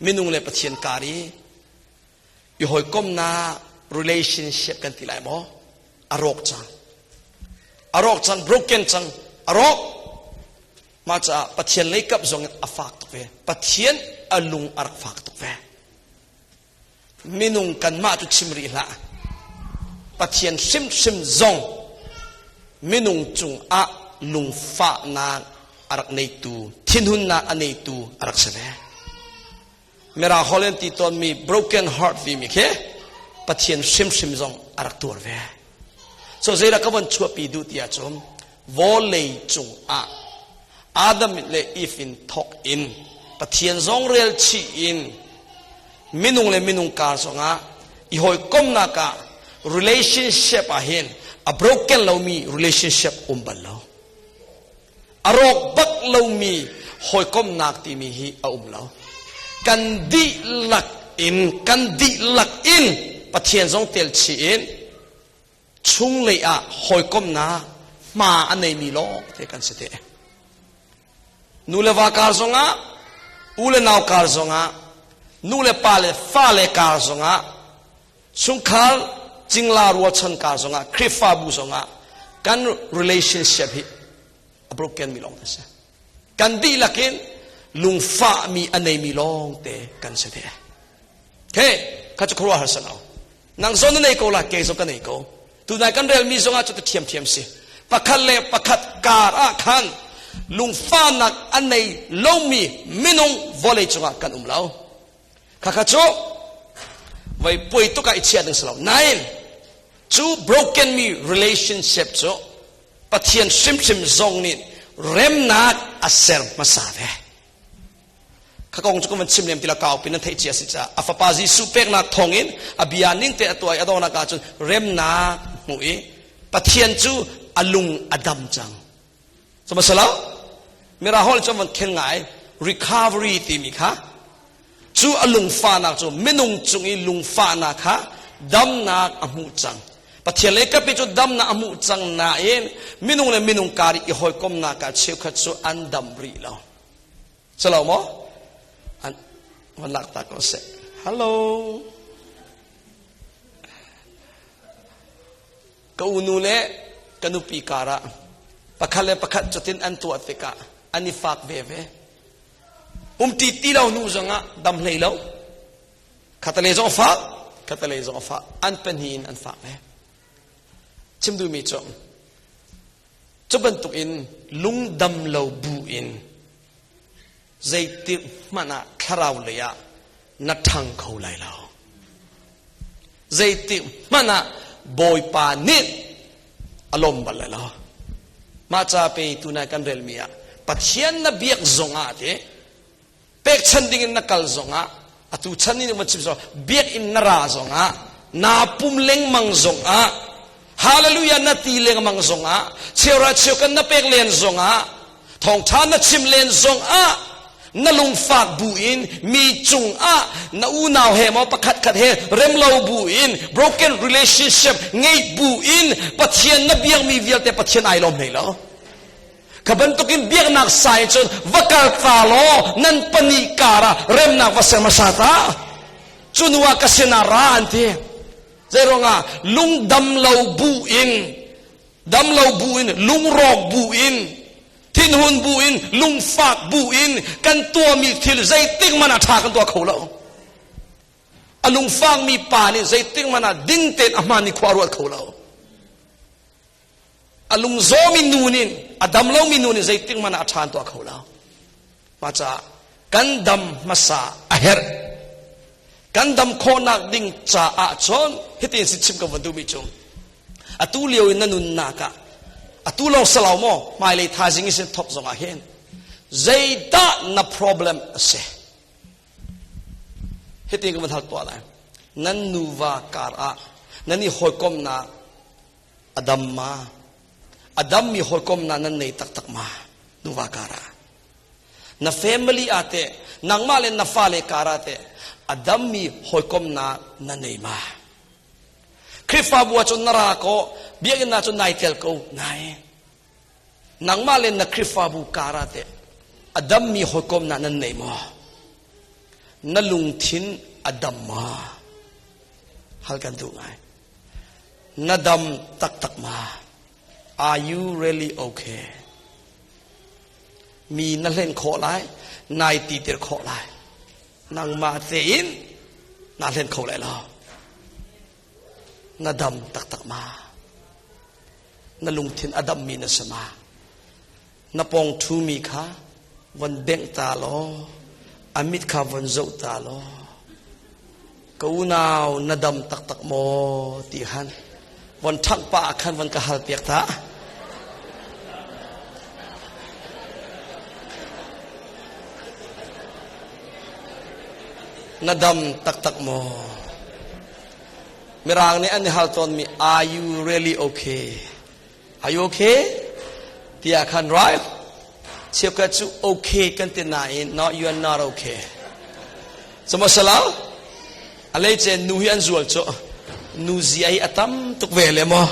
Minung le Pathian kar i i hawikomnak relationship kan ti lai maw? A rawk cang. A rawk cang, broken cang, a rawk. Mah caah Pathian lei kap zong in a fak tuk ve. Pathian a lung a rak fak tuk ve. Minung kanmah cu chim rih hlah. Pathian hrimhrim zong minung cungah lungfahnak a rak neitu, thinhunnak a neitu a rak si ve. Mirang holh in ti tawnmi broken heart timi khi Pathian hrimhrim zong a rak tuar ve. So zeidah ka von chuahpi duh ti ahcun vawlei cungah Adam le Eve in thawk in Pathian zong rel chih in minung le minung kar zongah i hawikomnak ah relationship ah hin a broken lomi relationship um bal lo. A rawk bak lomi hawikomnak timi hi a um lo. Kan dihlak in kan dihlak in Pathian zong tel chih in chunglei ah hawikomnak hma a neimi lawng te kan si te. Nu le va kar zongah, u le nau kar zongah, nu le pa le fa le kar zongah, chungkhar cingla rualchan kar zongah, Khrihfabu zongah kan relationship hi a broken mi lawng te si. Kan dihlak in lungfah mi a neimi lawng te kan si te. Okay, kha cu khuaruahhar san lo. Nang zong na nei ko la, kei zong ka nei ko. Tunai kan relmi zongah cu thiam thiam si. Pakhat le pakhat kar ah khan lungfahnak a nei lomi minung vawlei cungah kan um lo. Khakha cu voi puai tuk ah i chia ding si lo. Nain cu broken mi relationship cu Pathian hrimhrim zong nih remnak a ser hmasa ve. Kha kong cu ka van chim lem ti la kau pin nan theih cia si caah a fapa Jesuh peknak thawngin a bia ning te a tuah i a donghnak ahcun remnak hmuh i Pathian cu a lung a dam cang. Cuma salo mira hol cu van khen ngai recovery timi kha cu a lungfahnak cu minung cung i lungfahnak kha damnak a hmuh cang. Pathian le kapi cu damnak a hmuh cang nain minung le minung kar i hawikomnak ah cheukhat cu an dam rih lo. Salo maw? An van lak ta ko seh. Hello. Ka unu le ka nupi karah pakhat le pakhat cutin an tuah tikah an i fak ve ve. Umti ti lo nu zongah dam hlei lo. Khatale zong a fak, khatale zong a fak. An pahnih in an fak ve. Chim duhmi cu Cu bantukin lungdam lo bu in zeitik hmanh ah thlarau lei ah na ṭhang kho lai lo. Zeitik hmanh ah Bawipa nih a lawm bal lai lo. Mah ca pe tunai kan relmi ah Pathian na biak zongah te pekchan dingin na kal zongah atu chan in van chim zong biakinn na ra zongah naa pum lengmang zongah hallelujah na ti lengmang zongah cheura cheukan na pek len zongah thawngtha na chim len zongah na lungfak bu in mi cungah na unau he maw pakhat khat he remlo bu in broken relationship ngei bu in Pathian na biakmi vialte Pathian ai lawm hlei lo. Kha bantukin biaknak sai cun va kal ta law nan pahnih kar ah remnak va ser hmasa ta. Cu hnu ah ka sinah ra an ti. Zeiruangah lungdam lo bu in dam lo bu in lungrawk bu in thinhun bu in lungfak bu in kan tuahmi thil zeitik hmanh ah ṭha kan tuah kho lo. A lungfakmi pa nih zeitik hmanh ah ding tein a hmaan ni khua a ruat kho lo. A lungzawmi nu nih a dam lomi nu nih zeitik hmanh ah a ṭhan tuah kho lo. Mah caah kan dam hmasa a herh. Kan dam khawhnak ding caah cun hitin si chim ka van duhmi cu atu lio in na nunnak ah atu lawng salau maw hmailei thaizing in sin thok zong ah hin zeidah na problem a si Hitin ka van hal tuah lai. Nan nuva kar ah nan i hawikomnak a dam ma? A dammi hawikomnak nan nei taktak ma? Nuva kar ah. Na family ah teh, nangmah le na fale kar ah teh, a dammi hawikomnak na nei ma? Khrihfabu ah cun na ra ko, biakinn ah cun nai tel ko, nai. Nangmah le na Khrihfabu kar ah teh a dammi hawikomnak nan nei maw? Na lungthin a dam maw? Hal kan duh ngai. Na dam taktak ma? Are you really okay? Mi na hlen khawh lai, nai ti tir khawh lai. Nangmah tein na hlen kho lai lo. Na dam taktak ma? Na lungthin a dammi na si ma? Na pawng ṭhumi kha von bengh ta law, a mit kha von zoh ta law, ka unau na dam taktak maw ti khan von ṭhangh pah ah khan von ka hal piak ta. Na dam taktak maw? Mirang nih an i hal tawnmi, are you really okay? Are you okay? Tiah khan right? Cheukhat cu okay kan ti nain no you are not okay. Samasala alei chen nu hi an zual cu nu zia hi atam tuk ve le mo.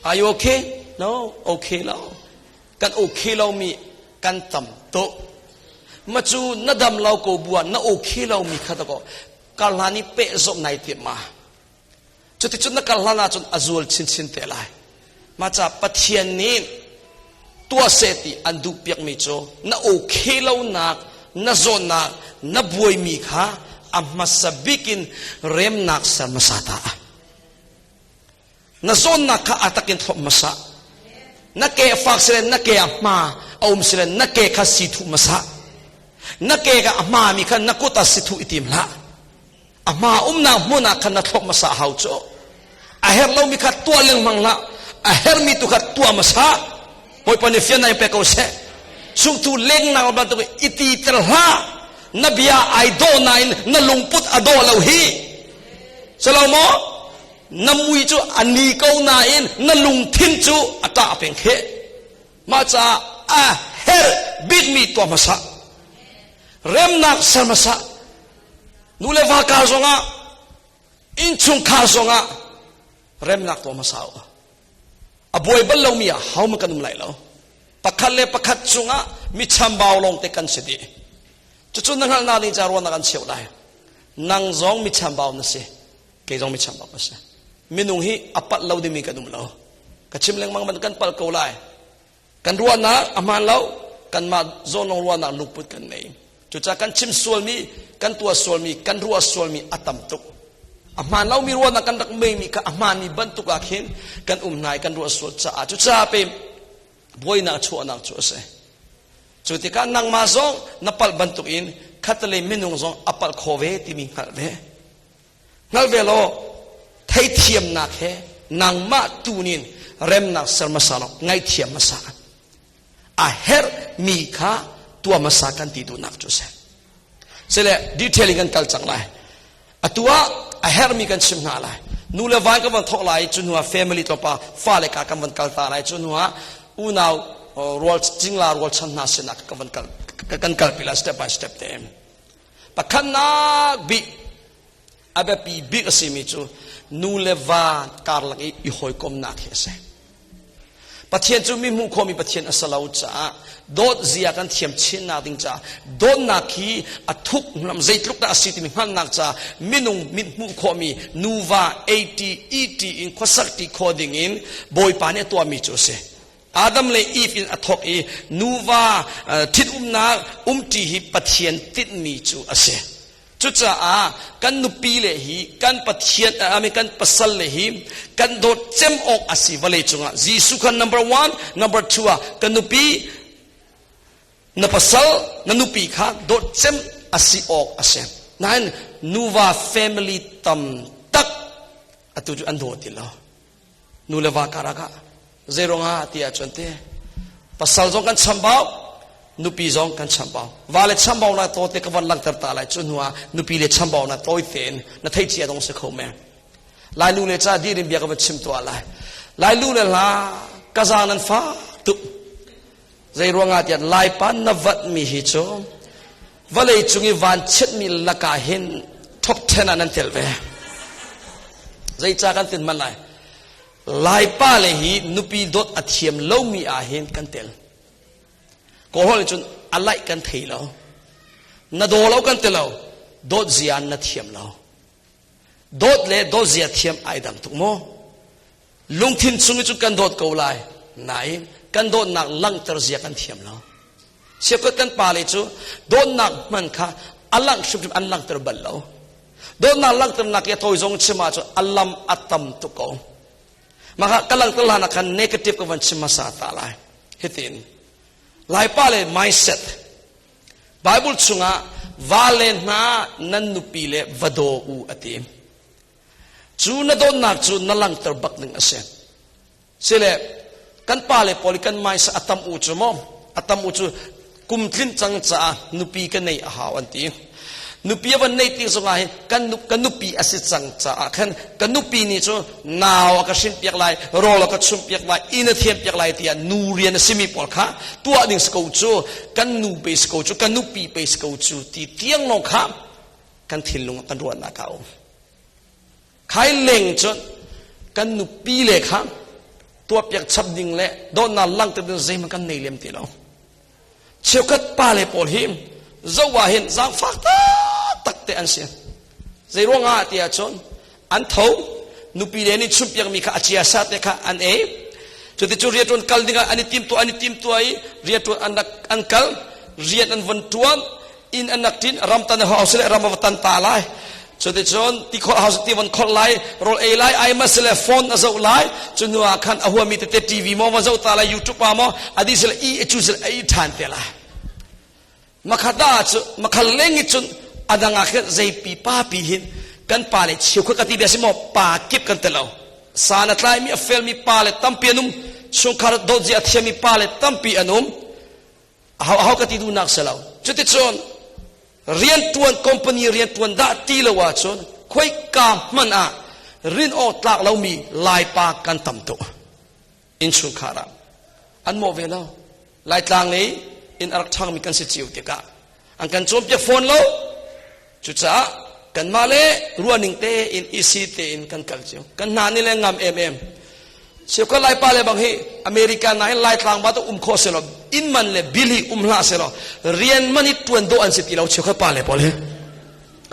Are you okay? No, okay lo. Kan okay lo mi kan tam to. Ma cu na dam lo ko bua na okay lo mi kha to ko karhlani pe zom nai ti ma. Cuticun na kal hlan ahcun a zual chinchin te lai. Mah ca Pathian nih tuah seh ti an duh piakmi cu na okay lonak, na zawtnak, na buaimi kha a hmasa bik in remnak ser hmasa ta. Na zawnnak kha a takin thlop hmasa. Na ke a fak silen na ke a hma a um silen na ke kha si thuh hmasa. Na ke kha a hmami kha na kut ah si thuh i tim hlah. A hma umnak hmun ah khan na thlop hmasa hau cu. A herh lomi kha tuah lengmang hlah. A herhmi tu kha tuah hmasa. Bawipa nih fian in pe ko seh. Sungtu lengnak bantuk i ti ter hlah. Na bia ai dawh nain na lungput a dawh lo hi. Salo maw? Na mui cu a ni ko nain na lungthin cu a ṭah peng khi. Mah caah a herh bikmi tuah hmasa. Remnak ser hmasa. Nu le va kar zongah innchungkhar zongah remnak tuah hmasa u. A buai bal lomi ah hohmanh kan um lai lo. Pakhat le pakhat cungah mi chambau lawngte kan si dih. Cucu na hngalhnak ding ca ruahnak an cheuh lai. Nang zong mi chambau na si. Kei zong mi chambau ka si. Minung hi a palh lo dingmi kan um lo. Ka chim lengmang man kan palh ko lai. Kan ruahnak a hmaan lo, kanmah zawn lawng ruahnak lungput kan nei. Cucaah kan chim sualmi, kan tuah sualmi, kan ruah sualmi a tam tuk. A hmaan lomi ruahnak kan rak meimi kha a hmaanmi bantuk ah khin kan um hna i kan ruah sual caah cucaah pe buainak chuahnak cu a si. Cu tikah nangmah zong na palh bantuk in khatalei minung zong a palh kho ve timi hngalh ve. Hngal ve law theithiamnak he nangmah tunin remnak ser hmasa law ngaihthiam hmasa. A herh mi kha tuah hmasa kan ti duhnak cu a si. Sile detail in kan kal cang lai. Atu ah a herhmi kan chim hna lai. Nu le vai kan van thawk lai cu hnu ah family tlawmpa fale ka kan van kal ta lai cu hnu ah unau rual cingla rualchan hna sinah kan van kal kan kalpi lai step by step te. Pakhatnak bik a biapi bik a simi cu nu le va karlak i i hawikomnak hi a si. Pathian cu mi hmuh khawhmi Pathian a si lo caah dawt zia kan thiam chinnak ding caah dawtnak hi a thuk lam zeitluk dah a si timi hngalhnak caah minung mit hmuh khawhmi nuva AT ET in khuasak ti khawh ding in Bawipa nih a tuahmi cu a si. Adam le Eve in a thawk i nuva ṭhitumnak umṭi hi Pathian tinhmi cu a si. Cucaah kan nupi le hi kan Pathian I mean, kan pasal le hi kan dawt cem awk a si vawlei cungah. Jesuh kha number one, number two ah kan nupi na pasal na nupi kha dawt cem a si awk a si. Nain nuva family tam tak atu cu an daw ti lo. Nu le va karak ah zeiruangah ti ahcun te pasal zong kan chambau nupi zong kan chambau va le chambau na to te ka van langter ta lai cu hnu ah nupi le chambau na tawi tein na thei cia dong si kho men lai nu le cha dirin bia ka van chim tuah lai lai lu le hla ka za nan fa tuk zeiruangah tiah lai pa na vat mi hi cu vawlei cung i van chiatmi lakah hin top 10 ah nan tel ve zeica kan tin man lai laipa le hi nupi dawt a thiam lomi ah hin kan tel kawl cun a laih kan thei lo na daw lo kan ti lo dawt zia na thiam lo dawt le dawt zia thiam ai dang tuk maw lungthin chung i cu kan dawt ko lai nain kan dawtnak langhter zia kan thiam lo. Siakot kan pa le cu dawtnak hman kha a langh hrimhrim an langhter bal lo. Dawtnak langhternak i a tawi zong chim ahcun a lam a tam tuk ko. Maka ka langhter hlan ah khan negative ka van chim hmasa ta lai. Hitin Laipa le mindset Bible chungah vale hna nan nupi le va daw u a ti. Cu na dawtnak cu na langhter bak ding a si. Sile kan pa le pawl kan mindset a tam u cu maw a tam u cu kum tlin cang caah nupi ka nei a hau an ti. Nupi a van nei ti zongah hin kan ka nupi a si cang caah khan ka nupi nih cu nau a ka hrin piak lai rawl a ka chumh piak lai inn a thiam piak lai tiah nu rian a simi pawl kha tuah ding si ko cu kan nu pe si ko cu kan nupi pe si ko cu ti tiang lawng kha kan thinlung kan ruahnak a um. Khai leng cun kan nupi le kha tuahpiak chap ding le dawtnak langhter ding zeihmanh kan nei lem ti lo. Cheukhat pa le pawl hi zoh ah hin zaangfak taktak te an si. Zei ruangah ti ahcun an tho nupi le nih chumpiakmi kha a chiasa te kha an ei. Cuti cu rianṭuan kal dingah an i timtuah an i timtuah i rianṭuan an rak an kal rian an von ṭuan inn an rak ṭin ram tan hau sile ram va tan ta lai cuticun ti khol hau ti von khol lai rawl ei lai ai ma sile phone a zoh lai cu hnu ah khan a huami tete TV maw va zoh ta lai YouTube ah maw adi sile i cu sile ei ṭhan te lai makhata cu makhal leng i cun adang ah khin zei pi pa pi hin kan pa le chiu kha ka ti bia si maw pa kip kan te lo san a tlaimi a felmi pa le tampi an um chungkhar dawt zia a thiammi pa le tampi an um aho aho ka ti duhnak si lo cuticun riantuan company riantuan dah ti lo ahcun khoika hmanh ah rin awk tlak lomi laipa kan tam tuk innchungkhar ah an mawh ve lo laitlang lei in a rak ṭhangmi kan si cio tikah an kan cawnpiak fawn lo cucaah kanmah le ruahning tein isi tein kan kal cio kan hna nih le ngam em em Siakwa Laipa le bang hi America na hin Laitlang ba to um kho se lo inn man le bill hi um hlah se lo rian man hi tuan do an si ti lo cheukhat pa le pawl hi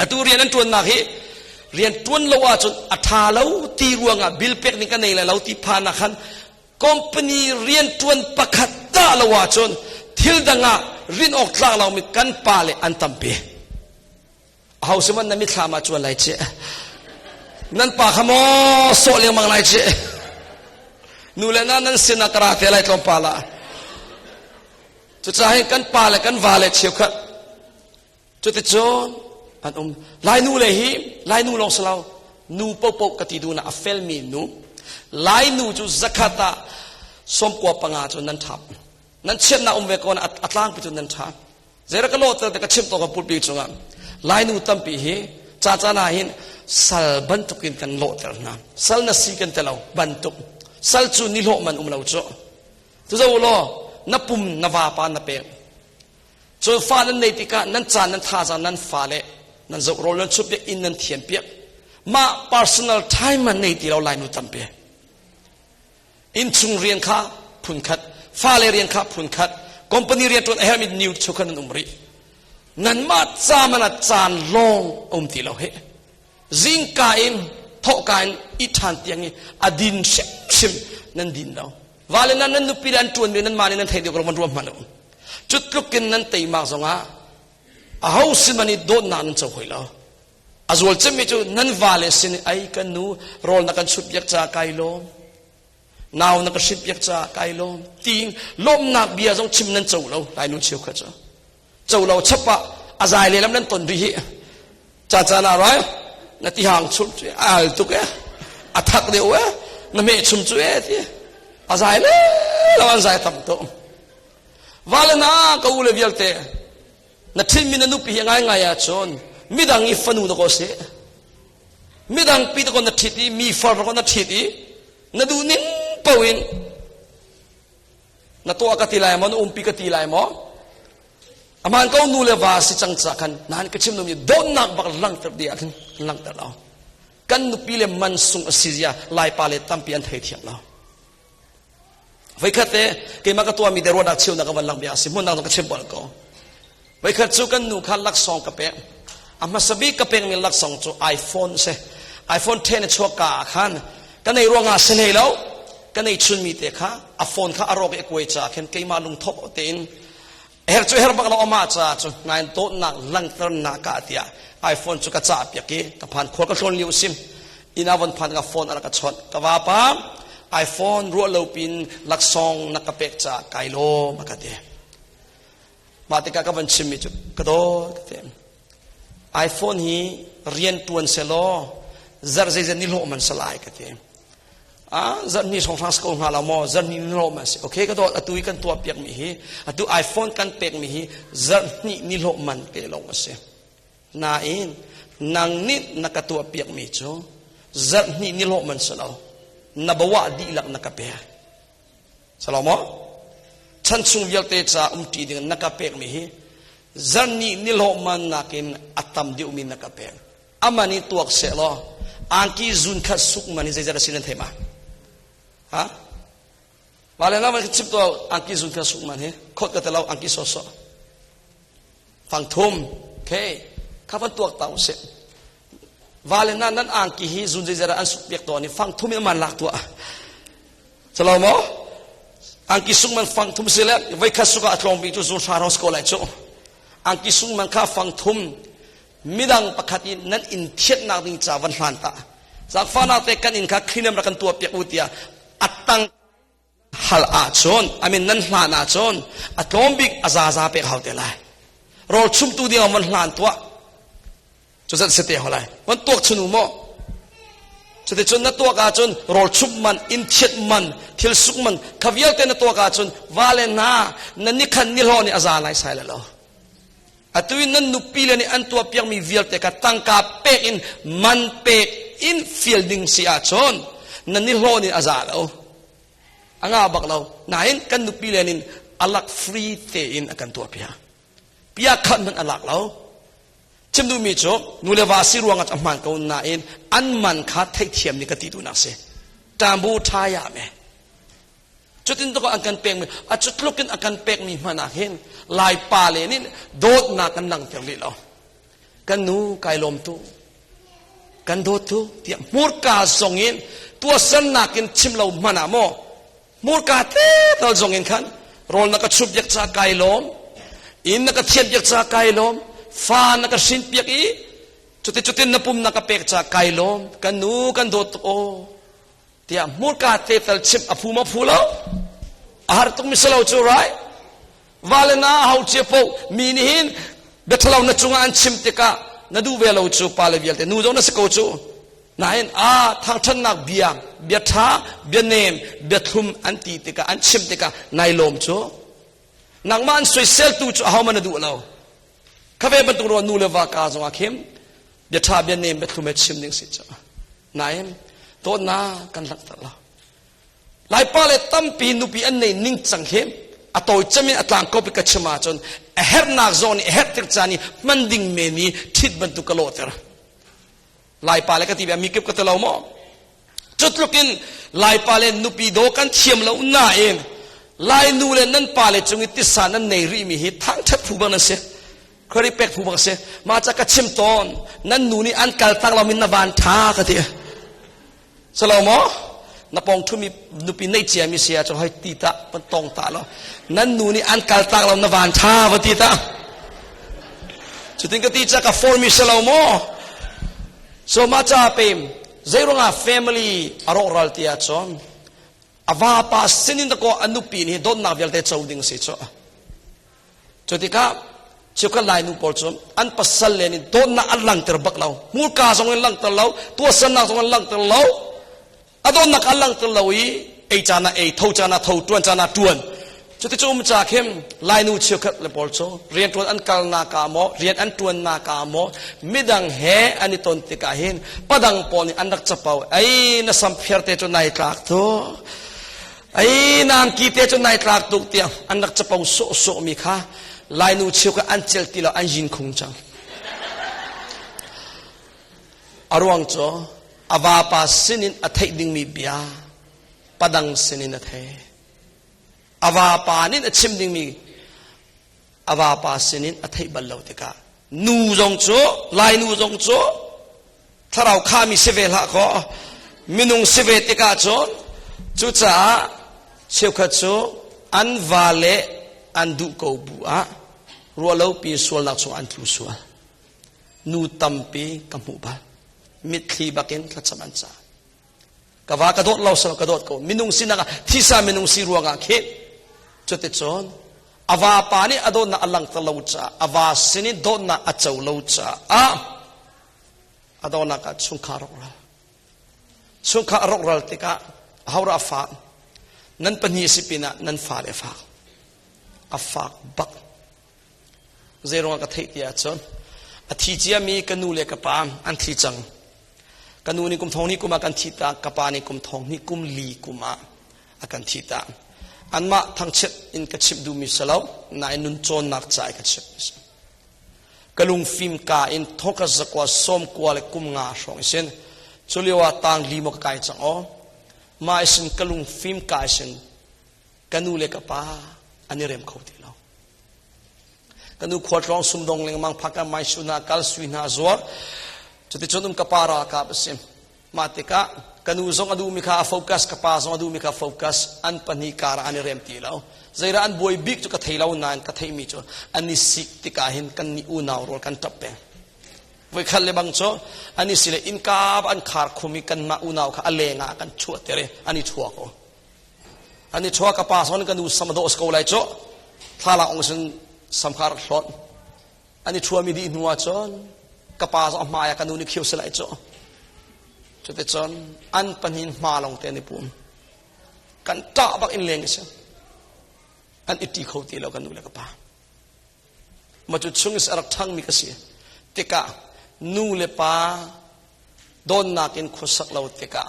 atu rian an tuan nak hi rian tuan lo ahcun a tha lo ti ruangah bill pek ning ka nei lai lo ti pha nak khan company rian tuan pakhat dah lo ahcun thil dang ah rin awk tlak lo mi kan pa le an tampi Aho si man na mithlam ah cuan lai ci. Nan pa kha maw sawh lengmang lai ci. Nu le na nan sin ah ka ra te lai tlawmpal ah. Cucaah hin kan pa le kan va le cheukhat cuticun an um. Lai nu le hi Lai nu lawng si lo nu popo ka ti duh na a felmi nu. Lai nu cu zakhat ah 95 cu nan thap. Nan chiatnak um ve ko na a tlangpi cu nan thap. Zeira ka lawhter te ka chim to ka pulpi cungah Lainu tampi hi ca caan ah hin sal bantukin kan lawhter hna. Sal na si kan te lo bantuk. Sal cu nihlawh man um lo cu. Tu zo law na pum na vapa na pek. Cun fa nan nei tikah nan caan nan thazaang nan fa le nan zoh rawl nan chup piak inn nan thian piak. Mah personal time man nei ti lo Lainu tampi. Innchung rian kha phunkhat, fale rian kha phunkhat, company rian ṭuan a herhmi new chukhan nan um rih. Nanmah ca man ah caan lawng a um ti lo he. Zingka in thawhka in i ṭhan tiang i a din hrimhrim nan din lo. Vale nan nan nupi le an ṭuanmi nan mah nih nan theih deuh ko man ruam hmanh u. Cu tluk in nan teimak zongah aho sin man i dawtnak nan co hoi lo. A zual cemmi cu nan vale sin i ai kan nu rawl na kan chut piak caah kai lawm nau na ka hrin piak caah kai lawm tiin lawmnak bia zong chim nan co lo lai nu cheu kha cu co lo chap ah a zai le lam nan ton rih hi ca caan ah rai na ti hang chum cu al tuk e a thak deuh e na meh chum cu e ti a zai le lo an zai tam to vale na ka u le vialte Na ṭhitmi na nupi hi ngaingai ahcun midang i fanu na kaw seh. Midang pi ta na ṭhit i mi far na ṭhit i na duh ning paoh in na tuah ka ti lai maw na umpi ka ti lai maw aman ko nu le va si cang ca khan nan ka chim lomi dawtnak bak langhter dih ah khan langhter lo kan nupi le man sung a si zia laipa le tampi an thei thiam lo Voikhat te keimah ka tuahmi te ruahnak cheunak ka van lang bia a si hmunnak ka chim bal ko. Voikhat cu kan nu kha laksawng ka pek. A hmasa bik ka pekmi laksawng cu iPhone si. iPhone 10 a chuak ka ah khan ka nei ruangah si hlei lo. Ka nei chun mi te kha a phone kha a rawk i a kuai ca khin keimah lungthawh tein her cu her bak lo ama ca cu nain dawtnak langternak ah tiah iPhone cu ka cah piak i ka phan khual ka tlawn lio sim inn ah von phan ka phone a rak ka chawnh ka vapa iPhone ruah lo pin laksawng na ka pek ca kai lawm a ka ti. Mah tikah ka van chimmi cu ka dawt ka ti. iPhone hi rian tuan selaw zarh zeizat ni hlawh man salai ka ti. Ah zarh ni song hrang ko hnga lo maw zarh ni hlawh man si. Okay ka dawt atu i kan tuah piak mi hi atu iPhone kan pek mi hi zarh hnih ni hlawh man te lawng a si. Nain nang nih na ka tuah piak mi cu zarh hnih ni hlawh man si lo. Na bawa dihlak na ka pek. Salomo chan chung vialte ca umṭi ding na ka pekmi hi zarhnih nihlawh man nakin a tam deuhmi na ka pek. Aman i tuak seh law angki zun khat suk man hi zeizat a si nan thei ma? Ha? Mah le na van chim to angki zun khat suk man hi khot ka telo angki so so. Fang thum. Okay. Kha van tuak ta usih. Vale na nan angki hi zun zeizat an suk piak to ni fang thum in man lak tuah. Salo maw? Angki sung man fang thum si le voi khat suk ah a tlawng bik cu zun hra ros ko lai cu. Angki sung man kha fang thum midang pakhat in nan in thiatnak ding ca van hlan ta. Zakfana te kan in kha clean rak kan tuah piak u tiah atang hal ahcun amin nan hlan ahcun a tlawm bik a zaza pek hau te lai. Rawl chumtu ding ah van hlan tuah. Cu zat si te ho lai. Van tuak chunu maw? Cuticun na tuak ahcun rawl chumh man, inn thianh man, thil suk man, kha vialte na tuak ahcun va le na na nikhan nihlawh nih a za lai sai lo. Atu in nan nupi le nih an tuah piakmi vialte kha tangka pek in man pek in fial ding si ahcun na nihlawh nih a za lo. A nga bak lo. Nain kan nupi le nih a lak free tein a kan tuah piak. Pia khat hmanh a lak lo. Chim duhmi cu nu le va si ruangah a hmaan ko nain an man kha theihthiam nih ka ti duhnak si. Ṭambu ṭhaya me. Cutin tuk an kan pekmi a cu tluk in a kan pekmi hmanh ah hin Lai pa le nih dawtnak kan langhter rih lo. Kan nu kai lawm tu. Kan dawt tu tiah hmurka zong in tuahsernak in chim lo hmanh ah maw Hmurka te tal zong in khan rawl na ka chup piak ca kai lawm, inn na ka thian piak ca kai lawm, fa na ka hrin piak i cuti cutin na pum na ka pek ca kai lawm, kan nu kan dawt tuk aw tiah hmurka te tal chimh a phu ma phu lo a har tuk mi si lo cu rai vale na hau chia po mi nih hin biathalo na cungah an chim tikah na duh ve lo cu pa le vialte nu zong na si ko cu Nain a thangṭhatnak bia, bia ṭha, bia nem, bia thlum an ti tikah, an chim tikah nai lawm cu. Nangmah an soiseltu cu ahohmanh na duh lo. Kha ve bantuk ruah nu le va ka zongah khin bia ṭha, bia nem, bia thlum he chim ding si cu. Nain dawtnak kan langhter lo. Laipa le tampi nupi an nei ning cang hi a tawi cem in a tlang ko ka chim ahcun a herhnak zawn i a herh tik caan i hman ding men i ṭhit bantuk ka lawhter. Laipa le ka ti ve mi kip ka ti lo maw? Cu tluk in Laipa le nupi daw kan thiam lo nain Lai nu le nan pa le cung i tisa nan nei rih mi hi thangṭhat phu bang nan si. Khuari pek phu bang si. Mah ca ka chim tawn nan nu nih an kal tak lo min na van ṭha ka ti. Salo maw? Na pong ṭhumi nupi nei cia mi si ahcun hoi ti ta pan tong ta lo. Nan nu nih an kal tak lo na van ṭha va ti ta. Cutin ka ti ca ka for mi si lo maw? So mah ca pem zeiruangah family a rawkral ti ahcun a vapa sinin dakaw a nupi nih dawtnak vialte co ding si cu. Cu tikah cheukhat Lainu pawl cu an pasal le nih dawtnak an langhter bak lo. Hmurka zong in langhter lo, tuahsernak zong in langhter lo. A dawtnak an langhter lo i ei caan ah ei, tho caan ah tho, ṭuan caan ah ṭuan. Cuti cu um ca khin Lainu cheukhat le pawl cu rianṭuan an kalnak ah maw, rian an ṭuannak ah maw, midang he an i ton tikah hin padang pawl nih an rak capo. Ei, na sam phiar te cu nai tlak tuk. Ei nangki te cu nai tlak tuk tiah an rak capo sawhsawh mi kha Lainu cheu kha an celh ti lo an yin khung cang. A ruang cu a vapa sinin a theih dingmi bia padang sinin a thei. A vapa nih a chim dingmi a vapa sinin a theih bal lo tikah nu zong cu Lainu zong cu thlarau khami si ve hlah kaw minung si ve tikah cun Cucaah cheukhat cu an va le an duh ko bu ah ruahlopi sualnak chung an tlu sual. Nu tampi ka hmuh bal. Mitthli bakin thlacam an ca. Ka va ka dawt lo sal ka dawt ko. Minung sinak ah thisa minung si ruangah khi cuticun a vapa nih a dawtnak a langhter lo caah a va sin in dawtnak a co lo caah a dawtnak ah chungkhar rawkral. Chungkhar rawkral tikah ahora a fa nan pahnih si pinah nan fale fak a fak bak. Zeiruangah ka theih ti ahcun a thi ciami ka nu le ka pa an thi cang. Ka nu nih kum thong hnih kum ah kan thi ta, ka pa nih kum thong hnih kum li kum ah a kan thi ta. Anmah thangchiat in ka chimh duhmi si lo, nain nun cawnnak ca i ka chimh si. Ka lungfim ka in thoka zakua sawm kua le kum nga hrawng isin culio ah tang li maw ka kai cang aw. Mah isin ka lungfim ka isin ka nu le ka pa an i rem kho ti lo. Ka nu khualtlawng sumdong lengmang phaka mai su hna kal sui hna zuar. Cuticun um ka pa ralkap a si. Mah tikah ka nu zong a duhmi kha a focus, ka pa zong a duhmi kha focus. An pahnih kar ah an i rem ti lo. Zeidah an buai bik cu ka thei lo nain ka theihmi cu an i sik tikah hin kan nih unau rual kan ṭap peng. Voikhat le bang cu an i si le innka an khar khum i kanmah unau kha a leng ah kan chuahter i an i chuak ko. An i chuah ka pa son ka nu sam a dawh ko lai cu thlalak ong sin sam kha rak hlawt. An i chuami dih hnu ah cun ka pa zong a hmai ah ka nu nih khiu si lai cu. Cuticun an pahnih hma lawng te an i pum. Kan ṭah bak in leng si. An i ṭi kho ti lo ka nu le ka pa. Ma cu chung is a rak ṭhangmi ka si. Tikah nu le pa dawnnak in khuasak lo tikah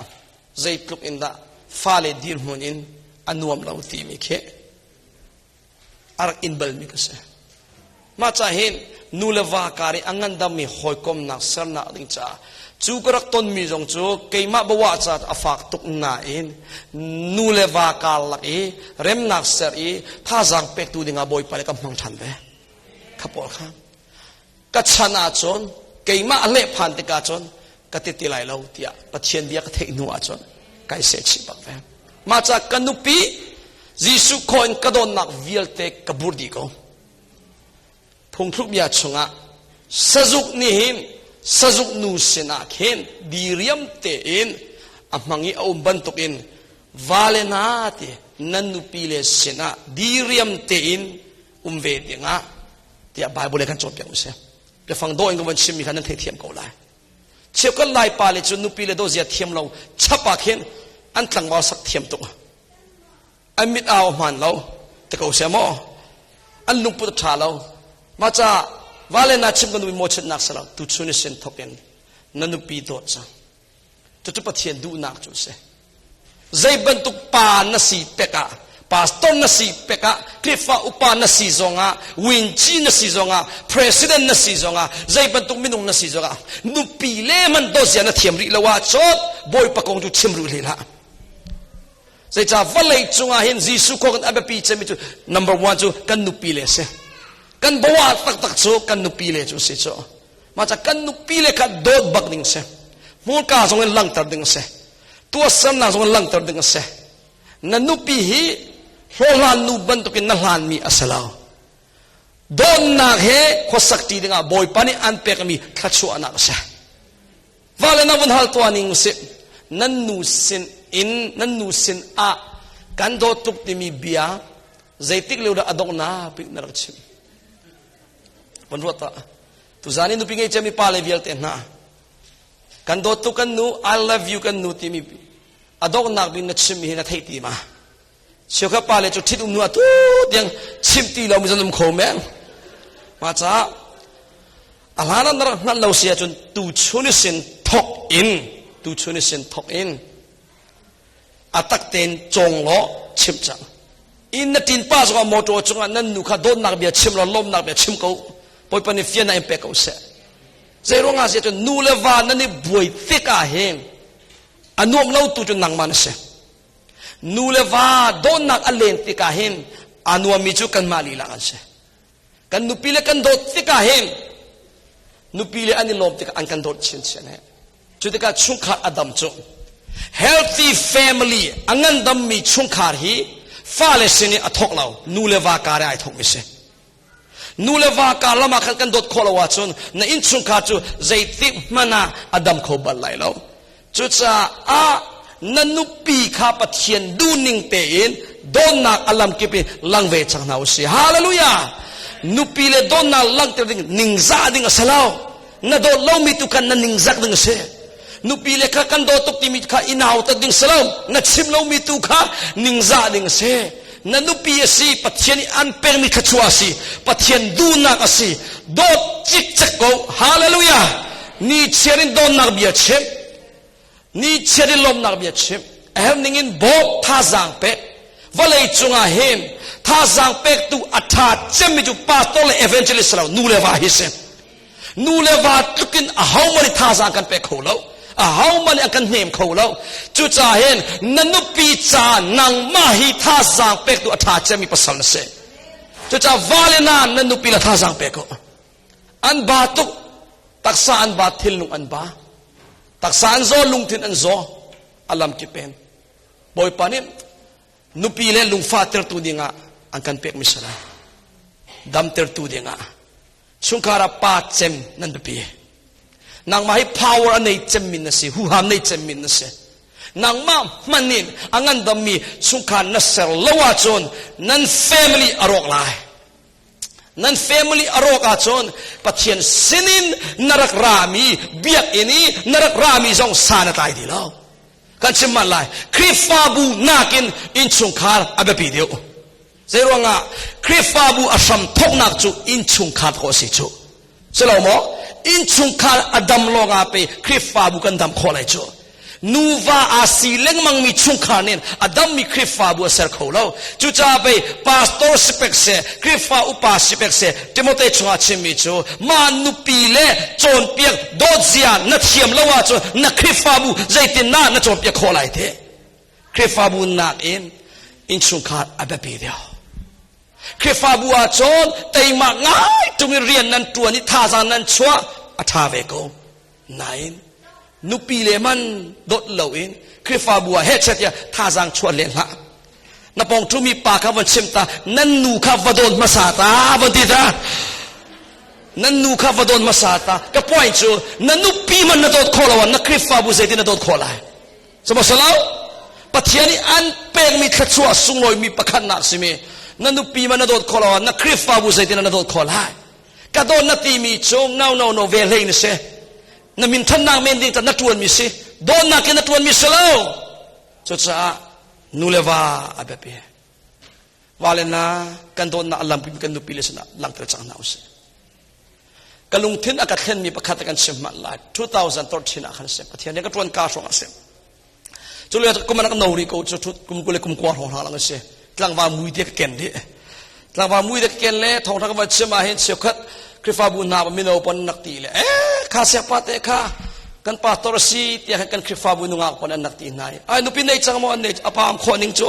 zeitluk in dah fale dirhmun in a nuam lo timi khi a rak in balmi ka si. Mah ca hin nu le va kar i a ngandammi hawikomnak sernak ding caah cu ka rak tonmi zong cu keimah bawa ca a fak tuk nain nu le va karlak i remnak ser i thazaang pektu dingah Bawipa le ka hmang ṭhan ve. Kha pawl kha ka chan ahcun keimah a leh phan tikah cun ka ti ti lai lo tiah Pathian bia ka theih hnu ahcun kai seh chih bak ve. Mah ca ka nupi Jesuh khaw in ka dawtnak vialte ka bur dih ko. Phungthluk bia chungah sazuk nih hin sazuk nu sinah khin diriam tein a hmang i a um bantukin vale hna ti nan nupi le sinah diriam tein um ve dingah tiah Bible kan cawnpiak u si. Biafang dawh in ka van chimmi kha nan theithiam ko lai. Cheukhat Lai pa le cu nupi le dawzia thiam lo chap ah khin an tlangval sak thiam tuk. An mit au hmaan lo te ko seh maw? An lungput a ṭha lo. Mah ca vale na chim ka nupi maw chetnak si lo tu chun i sin thok in na nupi dawt cang. Cucu Pathian duhnak cu a si. Zei bantuk pa na si pek ah, pastor na si pek ah, Khrihfa upa na si zongah, winci na si zongah, president na si zongah, zei bantuk minung na si zongah, nupi le man dawtzia na thiam rih lo ahcun Bawipa kong cu chim rih hlah. Zeicah vawlei cungah hin Jesuh kong in a biapi cemmi cu number one cu kan nupi le si. Kan bawa taktak cu kan nupi le cu si cu. Mah ca kan nupi le kha dawt bak ding si. Hmurka zong in langhter ding si. Tuahsernak zong in langhter ding a si. Na nupi hi hlawhhlan nu bantukin na hlanmi a si lo. Dawtnak he khuasak ṭi dingah Bawipa nih an pekmi thluachuahnak a si. Vale na vun hal tuah ning usih. Nan nu sin in nan nu sin ah kan dawt tuk timi bia zeitik lio dah a donghnak bik na rak chim. Van ruat tuah. Tuzan i nupi ngei ciami pa le vialte hna kan dawt tuk kan nu I love you kan nu timi a donghnak bik na chimmi hi na theih ti ma? Cheukhat pa le cu ṭhit um nu ah tu tiang chim ti lo mi zan um kho men. Mah caah a hlan ah na rak hngalh lo si ahcun tu chun i sin thok in tu chun i sin thok in a tak tein cawng law chimh cang. Inn na ṭin pa zongah motor cungah nan nu kha dawtnak bia chim law lawmnak bia chim ko. Bawipa nih fian in pek ko seh. Zei ruangah si ahcun nu le va nan i buai tik ah hin a nuam lo tu cu nangmah na si. Nu le va dawtnak a len tikah hin aa nuammi cu kanmah lila kan si. Kan nupi le kan dawt tikah hin nupi le an i lawm tikah an kan dawt chinchin he. Cu tikah chungkhar a dam cu. Healthy family a ngandammi chungkhar hi fale sin i a thawk lo nu le va kar ai thawkmi si. Nu le va kar lam ah khan kan dawt khawh lo ahcun na innchungkhar cu zeitik hmanh ah a dam kho bal lai lo. Cucaah na nupi kha Pathian duhning tein dawtnak a lamkip in lang ve cang hna usih. Hallelujah! Nupi le dawtnak langhter ding ningzah ding a si lo. Na dawt lomi tu khan na ningzak ding a si. Nupi le kha kan dawt tuk timi kha i nautat ding si lo. Na chim lomi tu kha ningzah ding a si. Na nupi a si, Pathian i an pekmi thluachuah a si, Pathian duhnak a si. Dawt cikcek ko. Hallelujah! Ni chiar in dawtnak bia chim. Ni chiar in lawmnak bia chim. A herh ning in bawm thazaang pek. Vawlei cungah hin thazaang pektu a ṭha cemmi cu pastor le evangelist lo nu le va hi si. Nu le va tluk in ahohmanh nih thazaang kan pe kho lo. Ahohmanh nih an kan hnem kho lo. Cucaah hin na nupi ca nangmah hi thazaang pektu a ṭha cemmi pasal na si. Cucaah vale na na nupi le thazaang pe ko. An ba tuk. Taksa an ba, thinlung an ba. Taksa an zaw, lungthin an zaw. A lam kip in. Bawipa nih nupi le lungfah tertu dingah an kan pekmi si lai. Damtertu dingah. Chungkhar ah pa cem nan biapi. Nangmah hi power a nei cemmi na si, huham nei cemmi na si. Nangmah hman in a ngandammi chungkhar na ser lo ahcun nan family a rawk lai. Nan family a rawk ahcun Pathian sinin na rak rami biakinn i na rak rami zong san a tlai ti lo. Kan chim man lai. Khrihfabu nakin innchungkhar a biapi deuh. Zeiruangah Khrihfabu a hram thawknak cu innchungkhar ko a si cu. Si lo maw? Innchungkhar a dam lawngah pe Khrihfabu kan dam khawh lai cu. Nuva aa si lengmangmi chungkhar nih a dammi Khrihfabu a ser kho lo. Cucaah pei pastor si pek seh, Khrihfa upa si pek seh, Timote chungah chimmi cu mah nupi le cawnpiak dawtzia na thiam lo ahcun na Khrihfabu zeitindah na cawnpiak khawh lai te? Khrihfabu nakin innchungkhar a biapi deuh. Khrihfabu ah cun teimak ngai tung in rian nan ṭuan i thazaang nan chuah a ṭha ve ko. Nain nupi le man dawt loin Khrihfabu ah hehchet tiah thazaang chuah len hlah. Na pawng ṭhumi pa kha von chim ta, nan nu kha va dawn hmasa ta, von ti ta. Nan nu kha va dawn hmasa ta. Ka point cu na nupi man na dawt khawh lo ah na Khrihfabu zeitin na dawt khawh lai? Sihmanhsehlaw Pathian nih an pekmi thluachuah sunglawimi pakhatnak simi na nupi ma na dawt khawh lo na Khrihfabu zeitin na dawt khawh lai? Ka dawt na timi cu no no no ve hlei na si. Na min thannak men ding na tuanmi si. Dawtnak in na tuanmi si lo. Cucaah nu le va a biapi. Va le na kan dawtnak a lampi kan nupi le sinah langhter cang hna usih. Ka lungthin a ka thlenmi pakhat a kan chim hmanh lai. 2013 ah khan a si. Pathian nih ka ṭuan ka hrawng a si. Cu lio kum an no ri ko cu kum kul le kum kua hrawng hna lang a si. Tlangval mui te ka ken dih. Tlangval mui te ka ken le thawngṭha ka va chim ah hin cheukhat Khrihfabu hna mino pon nak ti le eh kha siapa te kha kan pastor a si tiah kan Khrihfabu nungak pon an nak ti hna i ai nupi nei cang maw an nei apam khawh ning cu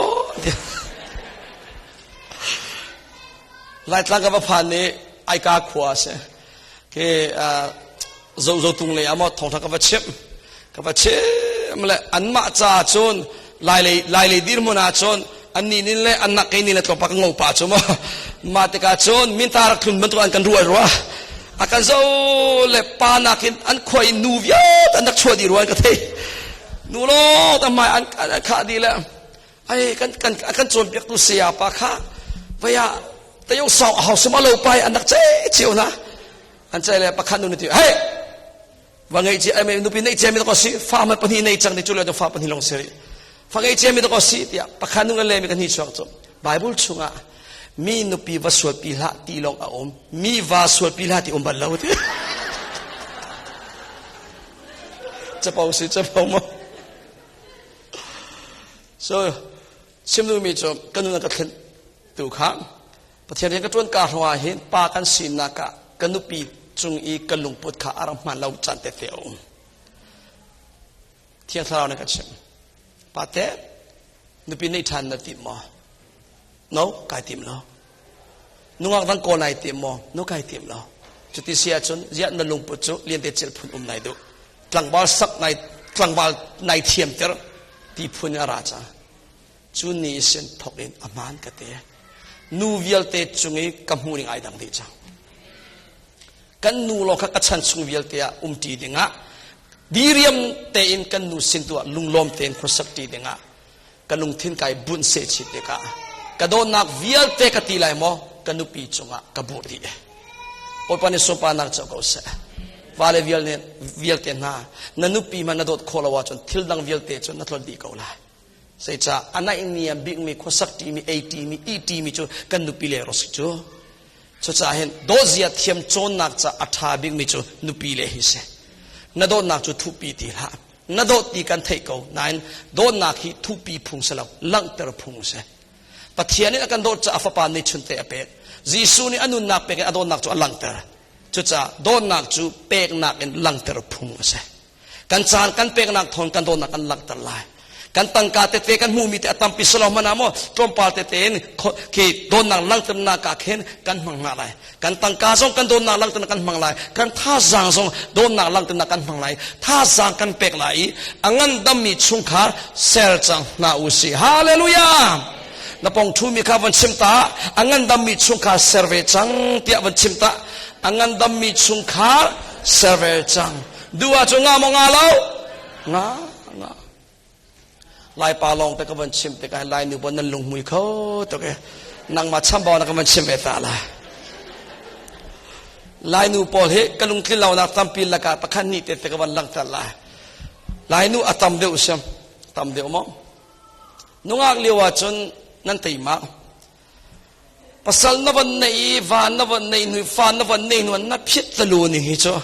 Laitlang ka va phan i Aika khua a si. Ke zo zo tung lei ah maw thawngtha ka va chimh. Ka va chim le anmah ca cun lai lei lai lei dirhmun ah cun annih nin le annak kei nin le tlawmpa ka ngo pa cu maw mah tikah cun minta rak tlun bantuk an kan ruah rua a kan zo le pa nakin an khua in nu vialte an rak chuah dih rua an ka thei nu lo tamai an an khah dih le ai kan kan kan cawnpiaktu saya pa kha vaya tayo sau hau sum alo pai an rak che cheu na an che le pakhat nu ti hey va ngei chi ai nupi nei che mi ko si fa ma pahnih nei chang ni chu le fa pahnih long seri fa ngei che mi ko si tia pakhat nu le mi kan hi chuak chu bible chungah mi nupi va sual pi hlah ti long a um mi va sual pi hlah ti um bal lo ti chapo si chapo mo So chim duhmi cu ka nun a ka thlen tu kha Pathian rian ka ṭuan ka hruang ah hin pa kan sinak ah ka nupi cung i ka lungput kha a rak hmaan lo caan tete a um. Thiang Thlarau nih ka chimh. Pate, nupi neih ṭhan na tim maw? No, kai tim lo. Nungak dang kawl nai tim maw? No, kai tim lo. Cuti si ahcun ziah na lungput cu liante cil phun um nai duh. Tlangval sak nai tlangval nai thiamter. Ti phun in a ra cang. Cu ni sin thok in a hmaan ka te. Nu vialte cung i ka hmuh ning ai dang dih cang. Kan nu lo kha ka chan chung vialte ah umṭi dingah diriam tein kan nu sin tu ah lunglawm tein khuasak ṭi dingah ka lungthin kai bunh seh chih tikah ka dawtnak vialte ka ti lai maw ka nupi cungah ka burh dih. Bawipa nih sunparnak co ko seh. Vale vialte hna na nupi hmanh na dawt khawh lo ahcun thil dang vialte cu na tlon dih ko lai. Zeicah a naihniam bikmi khuasak ṭimi, ei ṭimi, ih ṭimi cu kan nupi le ro si cu. Cucaah hin dawtzia thiam cawnnak ca a ṭha bikmi cu nupi le hi si. Na dawtnak cu thuhpi ti hlah. Na dawt ti kan theih ko nain dawtnak hi thuhpi phung si lo, langhter phung si. Pathian nih a kan dawt caah a fapa nih chunte a pek. Jesuh nih a nunnak pek in a dawtnak cu a langhter. Cucaah dawtnak cu peknak in langhter phung a si. Kan caan kan peknak thawng kan dawtnak kan langhter lai. Kan tangka tete kan hmuhmi te a tampi silo hmanh ah maw tlawmpal tete in khi dawtnak langhternak ah khin kan hmang hna lai. Kan tangka zong kan dawtnak langhternak kan hmang lai. Kan thazaang zong dawtnak langhternak kan hmang lai. Thazaang kan pek lai i a ngandammi chungkhar ser cang hna u sih. Hallelujah! Na pong ṭhumi kha van chim ta, a ngandammi chungkhar ser ve cang tiah van chim ta. A ngandammi chungkhar ser ve cang. Duh ahcun nga maw nga lo? Nga, nga. Laipa lawng te ka van chim tikah Lai nu bon nan lunghmui kho tuk e. Nangmah chambau na ka van chim ve ta la. Lai nu pawl hi ka lungtlin lonak tampi lakah pakhat nih te te ka van langhter lai. Lai nu a tam deuh siam. Tam deuh maw? Nungak lio ahcun nan teima. Pasal na van nei i van na van nei hnu fa na van nei hnu na phit talu ning hi cu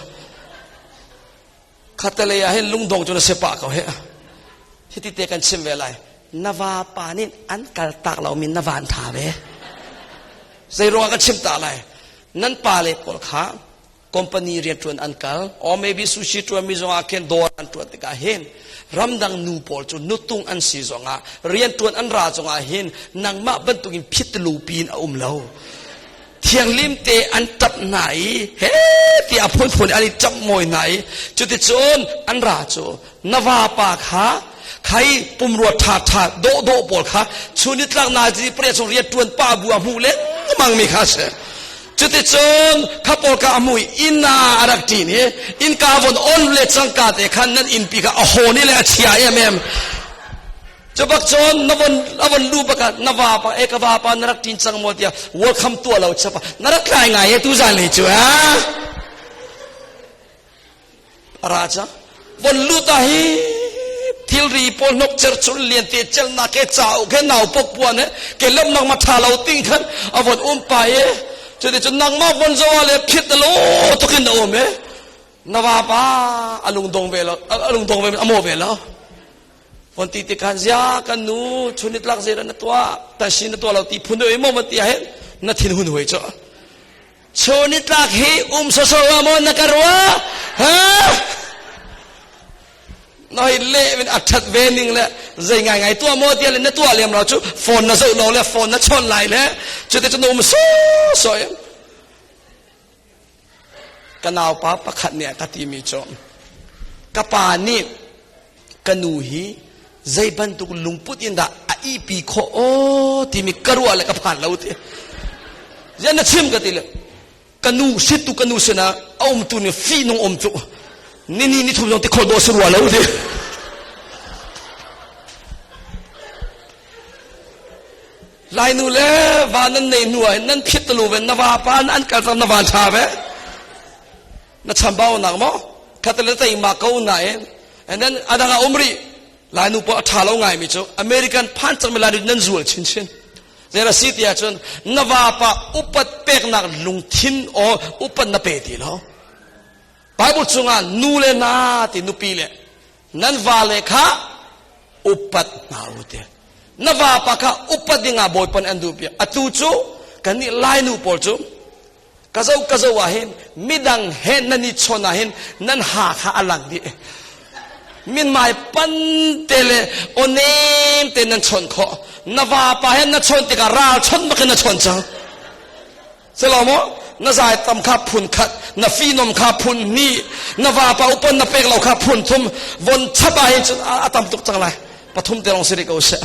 khatalei ah hin lungdong cu na si pah ko he. Hiti te kan chim ve lai. Na vapa nih an kal tak lomi na van tha ve. Zei ruangah kan chim ta lai? Nan pa le pawl kha company rianṭuan an kal or maybe sushi ṭuanmi zongah khin dawr an ṭuan tikah hin ramdang nu pawl cu nutung an si zongah rianṭuan an ra zongah hin nangmah bantukin phitlu piin a um lo thianghlim te an ṭap hna i he ti a phunphun an i ṭap mawi hna i cuticun an ra cu na vapa kha khai pumrua ṭha ṭha dawh dawh pawl kha chun nitlak nazi pariat chung rianṭuan pa bu a hmuh lengmang mi kha si. Cuticun kha pawl kha a mui inn ah a rak ṭin i innka von on le cangka te khan nan innpi kha a hawn i le a chia em em. Cu bak cun na von a von lu bak ah na vapa e ka vapa na rak ṭin cang maw tiah welcome tuah lo chapa na rak tlai ngai e tu zan lei cu a ra cang von lu ta hi thilri pawl hnok cer chun lian te cel na ke chau ke nau pok puan he ke lem nang ma tha lo ting khan a von um pa e chu ti chu nang ma von zo le phit lo tokin na um e na wa pa alung dong ve lo alung dong ve amo ve lo von ti ti khan zia kan nu chunit lak zera na tua ta sin na tua lo ti phun oi mo ma ti he na thin hun hoi cho Chun nitlak hi um sawsawh ah maw na ka ruah? Ha? Noi le min a ṭhat ve ning le zei ngai ngai tuah maw tiah le na tuah lem lo cu phone na zoh lo le phone na chawn lai le cu te cu na um sawsawh in ka naupa pakhat nih a ka timi cu ka pa nih ka nu hi zei bantuk lungput in dah a ihpi khawh aw timi ka ruah le ka phan lo ti zian na chim ka ti le ka nu situ ka nu sinah a umtu nih fi nung um cu ni ni ni thum zong ti khol dawh si rua lo ti Lai nu le va nan nei hnu ah nan phit lu ve na va pa an kal na van tha ve na chambau nak maw khatale teima ko na in and then adang a um rih lai nu pawl a ṭha lo ngai mi cu American phan cang mi lai nan zual chinchin zeira si ti ahcun na vapa upat peknak lungthin o upat na pe ti lo Bible chungah nu le na ti nupi le nan vale kha upat hna u ti na vapa kha upat dingah bawipan an duh piak atu cu kan nih lai nu pawl cu Ka zo ka zo ah hin midang he nan i chawn ah hin nan ha kha a lang dih. Minmai pan te le awnem te nan chawn khawh. Na vapa he na chawn tikah ral chawn bakin na chawn cang. Selo maw? Na zai tam kha phun khat, na finom kha phun hnih, na vapa upan na pek lo kha phun thum, von chap ah hin cun a tam tuk cang lai. Pathum te lawng si rih ko seh.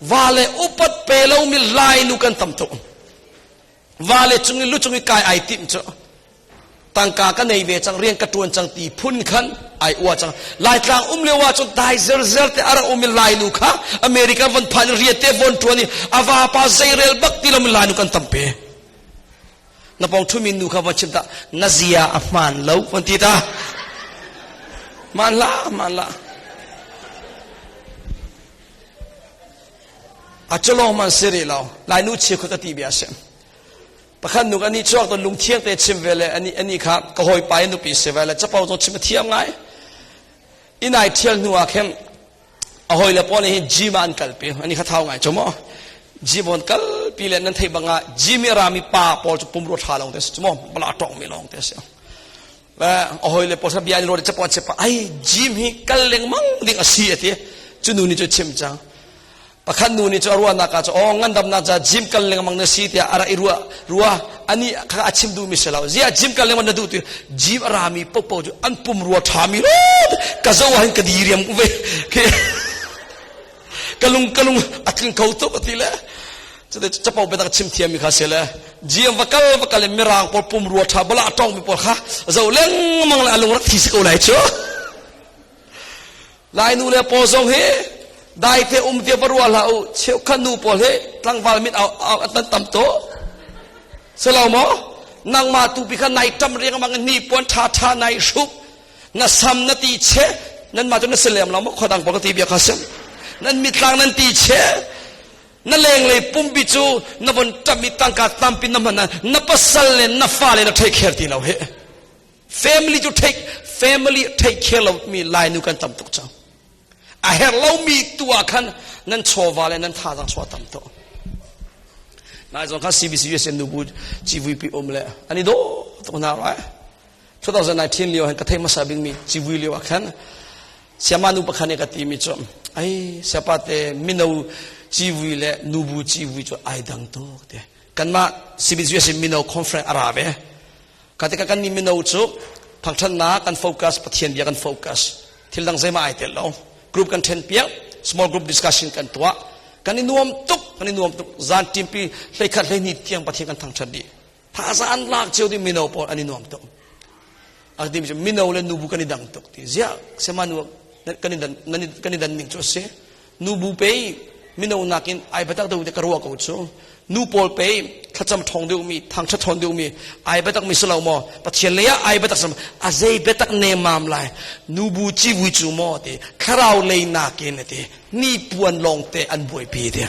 Va le upat pe lomi Lai nu kan tam tuk. Va le cung i lu cung i kai ai timh cu tangka ka nei ve cang rian ka tuan cang ti phun khan ai ua cang. Laitlang um lio ah cun dai zerzer te a rak um i Lai nu kha America von phan i rian te von tuan i a vapa zeirel bak ti lomi Lai nu kan tampi. Na pawng ṭhumi nu kha von chim ta na zia a hmaan lo von ti ta. Hmaan la hmaan la. A culong man si rih lo. Lai nu chia kha ka ti bia si. Pakhat nu ani chuak to lungthiang te chim ve le ani ani kha ka hawipa i nupi si ve le capo zong chim a thiam ngai. Inn ai thial hnu ah khin a hawi le pawl nih hin gym ah an kalpi. Ani kha thau ngai cu maw. Gym on kalpi le nan theih bang ah gym i rami pa pawl cu pumrua tha lawng te si cu maw. Bala tong mi lawng te si. Le a hawi le pawl bia an ruat capo an chim ai gym hi kal lengmang ding a si ati. Cu nu nih cu chim cang. Pakhat nu nih cu a ruahnak ah cu aw ngandamnak ca gym kal lengmang na si tiah a rak i ruah rua ani kha a chim duhmi si lo ziah gym kal lengmang na duh ti gym a rami popo cu an pum rua ṭhami rawt ka zo ah hin ka diriam ve ka lung ka lung a tling kho tuk ati le cute capo biatak chim thiammi kha si le gym va kal va kal in mirang pawl pum rua ṭha bala a tongmi pawl kha zo lengmang le a lung rak thi si ko lai cu. Lai nu le pawl zong hi dai te um tia va rua hlah u. Cheukhat nu pawl hi tlangval mit au au an tam to. Selo maw? Nangmah tu pi kha nai tam riangmang in ni puan tha tha nai hruk. Na sam na ti che. Nan mah cu na si lem lo maw? Khuadang pawl ka ti bia kha sim. Nan mitlang nan ti che. Na lenglei pumpi cu na von ṭam i tangka tampi na hman na pasal le na fale na take care ti lo he. Family cu take family take care lo mi Lai nu kan tam tuk cang. A her lo mi tu ah khan nan chawva le nan thazaang chuah tam tuk. Nai zong khan CBC USA nubu civui pi um le ani do tuk na right 2019 lio han ka thei masa bing mi civui lio ah khan siama nu pakhat nih ka ti mi cu ai siapa te mino civui le nubu civui cu ai dang tuk te kanmah CBC USA mino conference ara ve. Ka tikah kan nih mino cu thangṭhatnak kan focus, Pathian bia kan focus. Thil dang zeimah ai tel lo. Group kan ṭhen piak, small group discussion kan tuah. Kan i nuam tuk, kan i nuam tuk. Zan ṭimpi hleikhat hleihnih tiang Pathian kan thangṭhat dih. Thazaang lak cio ding mino pawl an i nuam tuk. A ti mi mino le nubu kan i dang tuk ti. Ziah sema nu kan i dan kan i dan ning cu a si. Nubu pei mino nakin ai biatak deuh te ka ruah ko cu. Nu pawl pei thlacam ṭhawng deuhmi, thangṭhat ṭhawn deuhmi, ai biatak mi si lo maw? Pathian lei ah ai biatak sam a zei biatak nemmam lai. Nubu civui cu maw ti thlarau lei nakin ti ni puan lawng te an buaipi ti.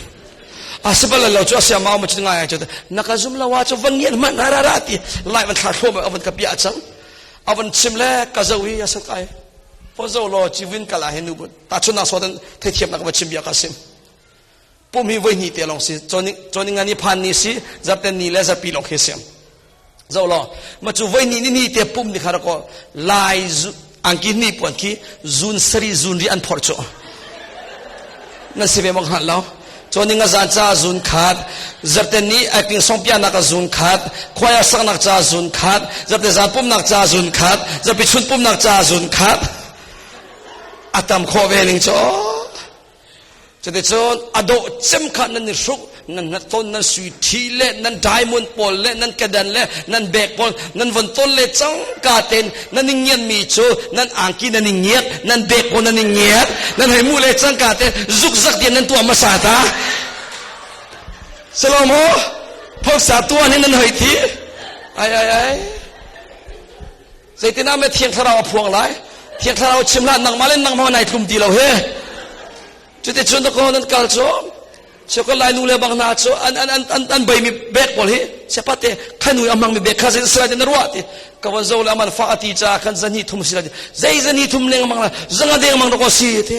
A si bal lo cu a siam ma cu ngai cu na ka zum lo ah cu van ngian hmanh ra ra ra ti lai van thla thluam avan ka pia cang avan chim le ka zo hi a sa kai po zo lo civin kala he nu tahchunnak sawt in theithiamnak va chim bia ka sim pum hi voi hnih te lawng si cawning ni phan ni si zarten ni le zarpi lawng khi siam zo law ma cu voi hnih ni ni te pum ni kha ko lai angki ni puan khi zun sari zun ri an phor chu nan si ve mong han lo cawning a zan cha zun khat zarten ni acting song pia nak a zun khat choir sak nak cha zun khat zarte zan pum nak cha zun khat zarpi chun pum nak cha zun khat A tam khawh ve ning cu. Cuticun a dawh cem kha nan i hruk, nan hnaton, nan sui ṭhi le nan diamond pawl le nan kedan le nan bag pawl nan von ton le cangka tein nan i ngiatmi cu nan angki nan i ngiat, nan bag pawl nan i ngiat, nan hei muh le cangka tein zukzak tian nan tuah hmasa ta. Salomo, phoksa tuan hin nan hoi thi. Ai ai ai. Zeitin ah Thiang Thlarau a phuang lai? Thiang Thlarau chim hlah nangmah le nangmah nai tlum ti lo he. Cuticun dakaw nan kal cu Chekol lai nu le bang hna cu an an an an an bei mi bek pawl hi sepate khanu a mang mi bek kha zin sila na ruah ti ka von zo le aman fa ati cha khan zani thum sila zei zani thum leng mang la zanga deng mang ko si ti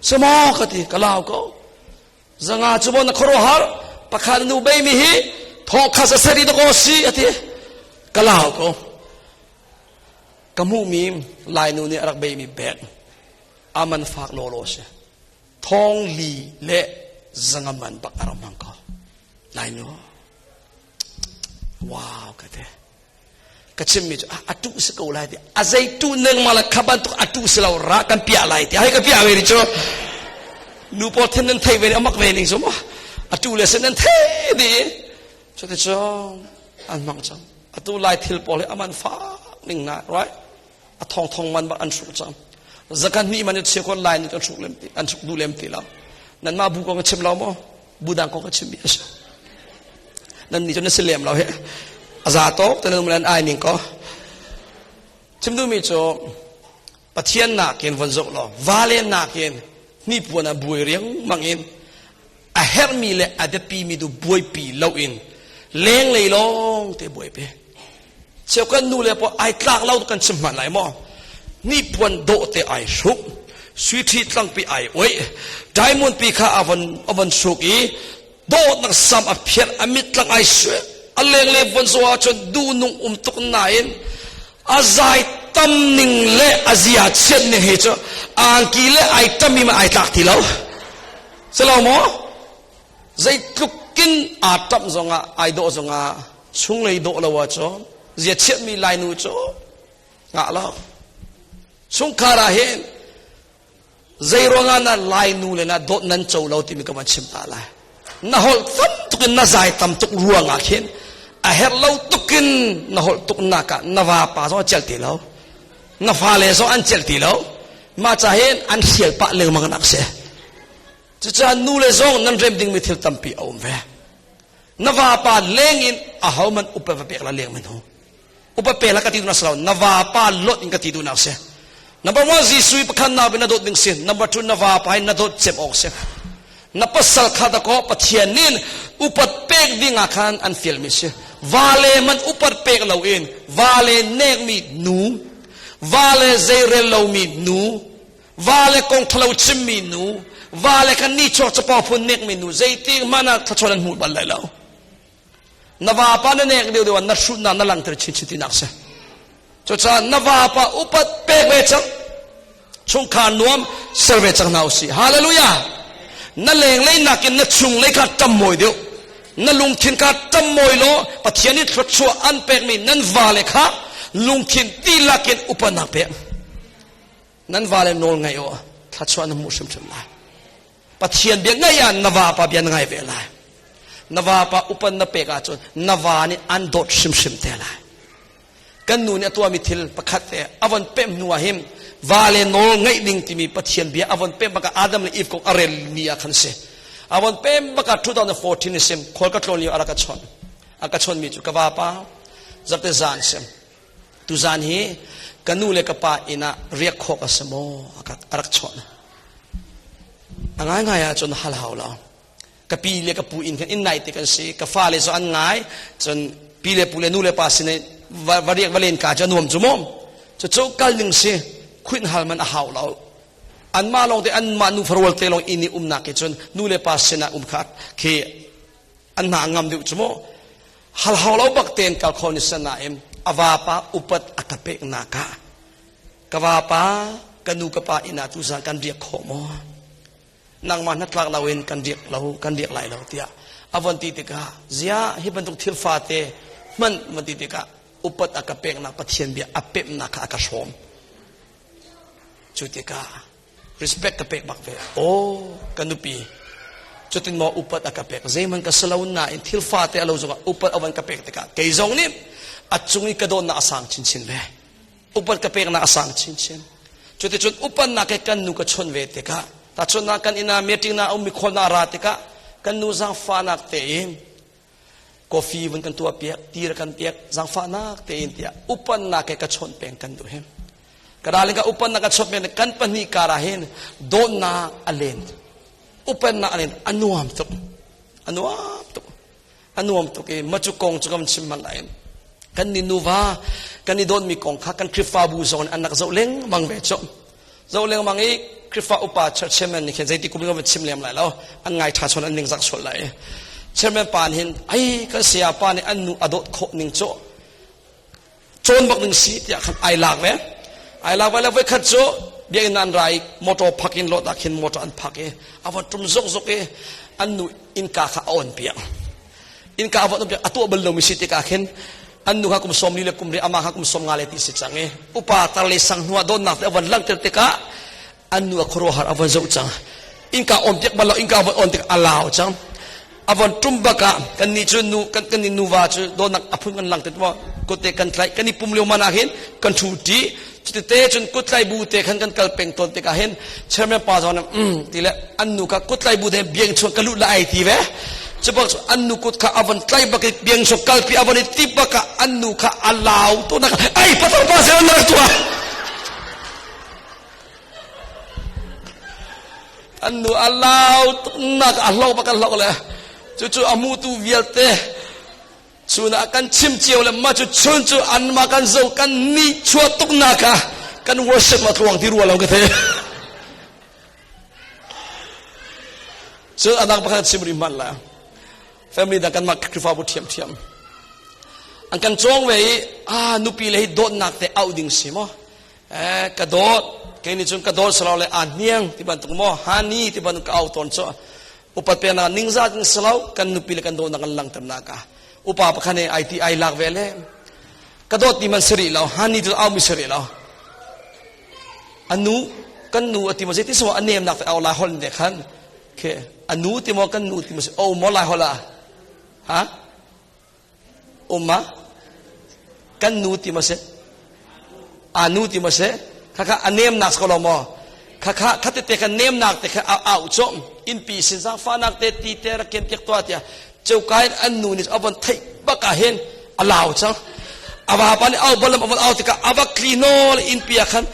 semo ka ti ka lau ko zanga chu bon na khoro har pakhan nu bei mi hi thong kha sa sari ko si ati ka lau ko Ka hmuhmi Lainu nih a rak beimi bag a man fak lawlaw si. Thong li le zanga man bak a rak hmang ko. Lainu. Wow ka te. Ka chimmi cu a tu si ko lai ti. A zei tu neng ma la kha bantuk a tu si lo ra kan piah lai ti. Hai ka piah ve ni cu. Nu pawl then nan thei ve amak ve ning cu ma atu le sen nan thei di. Cuti cu an hmang cang. Atu lai thil pawl hi aman fak ning na, right? A thong thong man bak an hruk cang. Zakan ni man che kon lai ni kan hruk lem ti an hruk du lem ti lo. Nan ma bu kong ka chim lo mo? Bu dang kong ka chim bi a Nan ni cu na si lem lo he. A za tok te nan ai ning ko. Chim du mi cu Pathian nakin von zoh law vale nakin hnipuan ah buai riangmang in a herhmi le a biapimi tu buaipi loin lenglei lawng te buaipi. Cheu kan nu le pawl ai tlak lo kan chim hman lai maw? Hnipuan dawh te ai hruk, sui ṭhi tlangpi ai oih, diamond pi kha a von a von hruk i dawtnak sam a phiar a mit tlang ai suai a lenglei von zoh ahcun duhnung um tuk nain a zai tam ning le a zia chiat ning hi cu angki le ai tam mi ai tlak ti lo silo maw zeitluk kin aa tam zongah ai dawh zongah chunglei dawh lo ah cu zia chiat mi lai nu cu ngah lo chungkhar ah hin Zeiruangah na Lai nu le na dawt nan co lo timi ka van chim ta lai. Na holh tam tuk in na zai tam tuk ruangah khin a herh lo tukin na holh tuk nak ah na vapa zong a celh ti lo. Na fale zong an celh ti lo. Mah ca hin an hrial pah lengmang nak si. Cucaah nu le zong nan rem dingmi thil tampi a um ve. Na vapa leng in aho man upa va pek la leng men hu. Upa pe la ka ti duh nak si lo na vapa lot in ka ti duh nak si. Number one, Jesuh pakhat na na dawt ding si. Number two, na vapa in na dawt cem awk si. Na pasal kha da ko Pathian nin upat pek ding ah khan an fial mi si. Vale man upat pek lo in vale nek mi nu, vale zeirel lo mi nu, vale kong thalo chim mi nu, vale kan ni chok chapo phun nek mi nu zeitik mana thlachuan an hmu bal lai lo. Na vapa na nek deuh deuh na hrutnak na langter chinchin tinak si. Cucaah na vapa upat pek ve cang. Chungkhar nuam ser ve cang hna usih. Hallelujah. Na lenglei nakin na chunglei kha ṭammawi deuh. Na lungthin kha ṭammawi law Pathian nih thluachuah an pekmi nan vale kha lungthin dihlak in upatnak pek. Nan vale nawl ngaih u. Thluachuah na hmuh hrimhrim lai. Pathian bia ngaih ah na vapa bia na ngai ve lai. Na vapa upan na pek ahcun na va nih an dawt hrimhrim te lai. Kan nu nih a tuahmi thil pakhat te a von pemh hnu ah hin vale nawl ngaih ding timi Pathian bia a von pemh baka Adam le Eve kong a rel mi ah khan si. A von pemh baka 2014 sim khual ka tlawn lio a rak ka chawnh. A ka chawnh mi cu ka vapa zarte zan sim. Tuzan hi ka nu le ka pa inn ah riak khawh ka si maw a rak chawnh. A ngaingai ahcun hal hau lo. Ka pi le ka pu inn khan inn nai te kan si. Ka fale cu an ngai. Cun pi le pu le nu le pa sin va riak va len ka cu a nuam cu mu. Cucu kal ning si. Khuin hal man a hau lo. Anmah lawng te anmah nu farual te lawng inn i umnak ke cun nu le pa sinah um kha khi an hna ngam deuh cu mu. Hal hau lo bak tein kal kho ni san nain a vapa upat a ka pek nak ah ka vapa ka nu ka pa inn ah tuzan kan riak khawh maw nangmah hnatlak loin kan riak lo kan riak lai lo tiah a von ti tikah zia hi bantuk thil fate hmanh van ti tikah upat a ka peknak Pathian bia a pemnak kha a ka hrawm cu tikah respect ka pek bak ve aw ka nupi cutin maw upat a ka pek zeihmanh ka salo nain thil fate a lo zongah upat a van ka pek tikah kei zong nih a cung i ka dawtnak a sang chinchin ve upat ka peknak a sang chinchin cuticun upatnak he kan nu ka chawnh ve tikah tahchunhnak kan inn ah meeting na um mi khawl na ra tikah kan nu zaangfahnak tein coffee vun kan tuah piak tir kan piak zaangfahnak tein tiah upatnak he ka chawnh peng kan duh him ka darling ka upatnak ka chawnh peng kan pahnih kar ah hin dawtnak a len upatnak a len a nuam tuk a nuam tuk a nuam tuk i macu kong cu kan chim man lai kan ni nuva kan i dawtmi kong kha kan Khrihfabu zong an rak zoh lengmang ve cu zoh lengmang i Khrihfa upa church chairman nih khin zeiti kum in chim lem lai lo an ngai tha chon an ning zak sual lai chairman pa nih hin ai kan saya pa nih an nu a dawt khawh ning cu cawn bak ding si tiah khan ai lak ve ai lak ve le voi khat cu biakinn an ra i motor phak in lot ah khin motor an phak i a va tum zok zok i an nu innka kha a on piak innka a va on piak a tuah bal lomi si tikah khin an nu kha kum sawm li le kum ri amah kha kum sawm nga le ti si cang i upa tar le sang hnuah dawtnak te a van langhter tikah an nu a khuaruahhar a van zoh cang. Inka on piak bal lo inka von on tik alau cang. Avon tum baka kan ni cu nu kan kan ni nuva cu dawtnak aphun kan lang te mo kut te kan tlai kan i pum lio mana hin kan thu ti cuti te cun kut tlai bu te khan kan kal peng tawn tikah hin chairman pa zong ti le an nu kha kut tlai bu te biang chung ka lut la ai ti ve cubak cu an nu kut kha avon tlai bak i biang chung kalpi avon i ti bak ah an nu kha alau tu nak ai patar pa se an rak tua an nu alau nak a hlo bak a hlo le cu cu amu tu vialte Chun ah kan chim cio le mah cu chun cu anmah kan zo kan ni chuah tuk nak ah kan worship ma tluang ti rua lo ka the. Cun adang pakhat chim rih hmanh la. Family dang kan mah Khrihfabu thiam thiam. An kan cawng ve i ah nupi le hi dawtnak te auh ding si maw? Eh ka dawt kei nih cun ka dawt salo le a hniang ti bantuk maw hani ti bantuk ka au tawn cu upat peknak ningzat in silo kan nupi le kan dawtnak kan langhternak ah upa pakhat nih ai ti ai lak ve le ka dawt ti man sari lo hani tu au mi sari lo anu kan nu ati mo zeiti so anem nak au lai hol ne khan ke anu ti mo kan nu ti mo o mo lai hola ha Umma kan nu ti ma si anu ti ma si khakha a nemnak si ko lo maw khakha khatete kha nemnak te kha au au chom innpi sin zaangfahnak te ti te rak ken piak tuah tiah ceukai an nu nih a von theih bak ah hin a lau cang a vapa nih au balam a von au tikah a va tli nawl innpi ah khan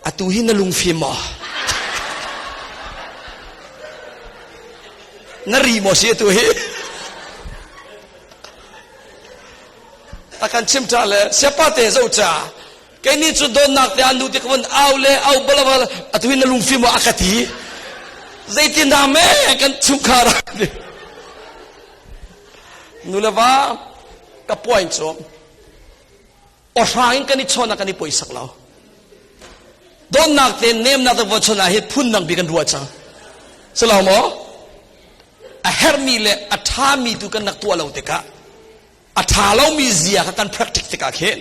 atu hi na lungfim maw na ri maw si atu hi A kan chim ṭha le siapa te zo cha kei nih cu dawtnak te an nu ti ka vun au le au balabal atu hin na lungfim a ka ti zeitin dah me kan chungkhar nu le va ka point cu awhrang in kan i chawn ah kan i poisak lo dawtnak te nemnak te von chawn ah hi phun dang bi kan ruah cang silo maw a herhmi le a ṭhami tu kan rak tuah lo tikah a ṭha lomi zia kha kan practice tikah khin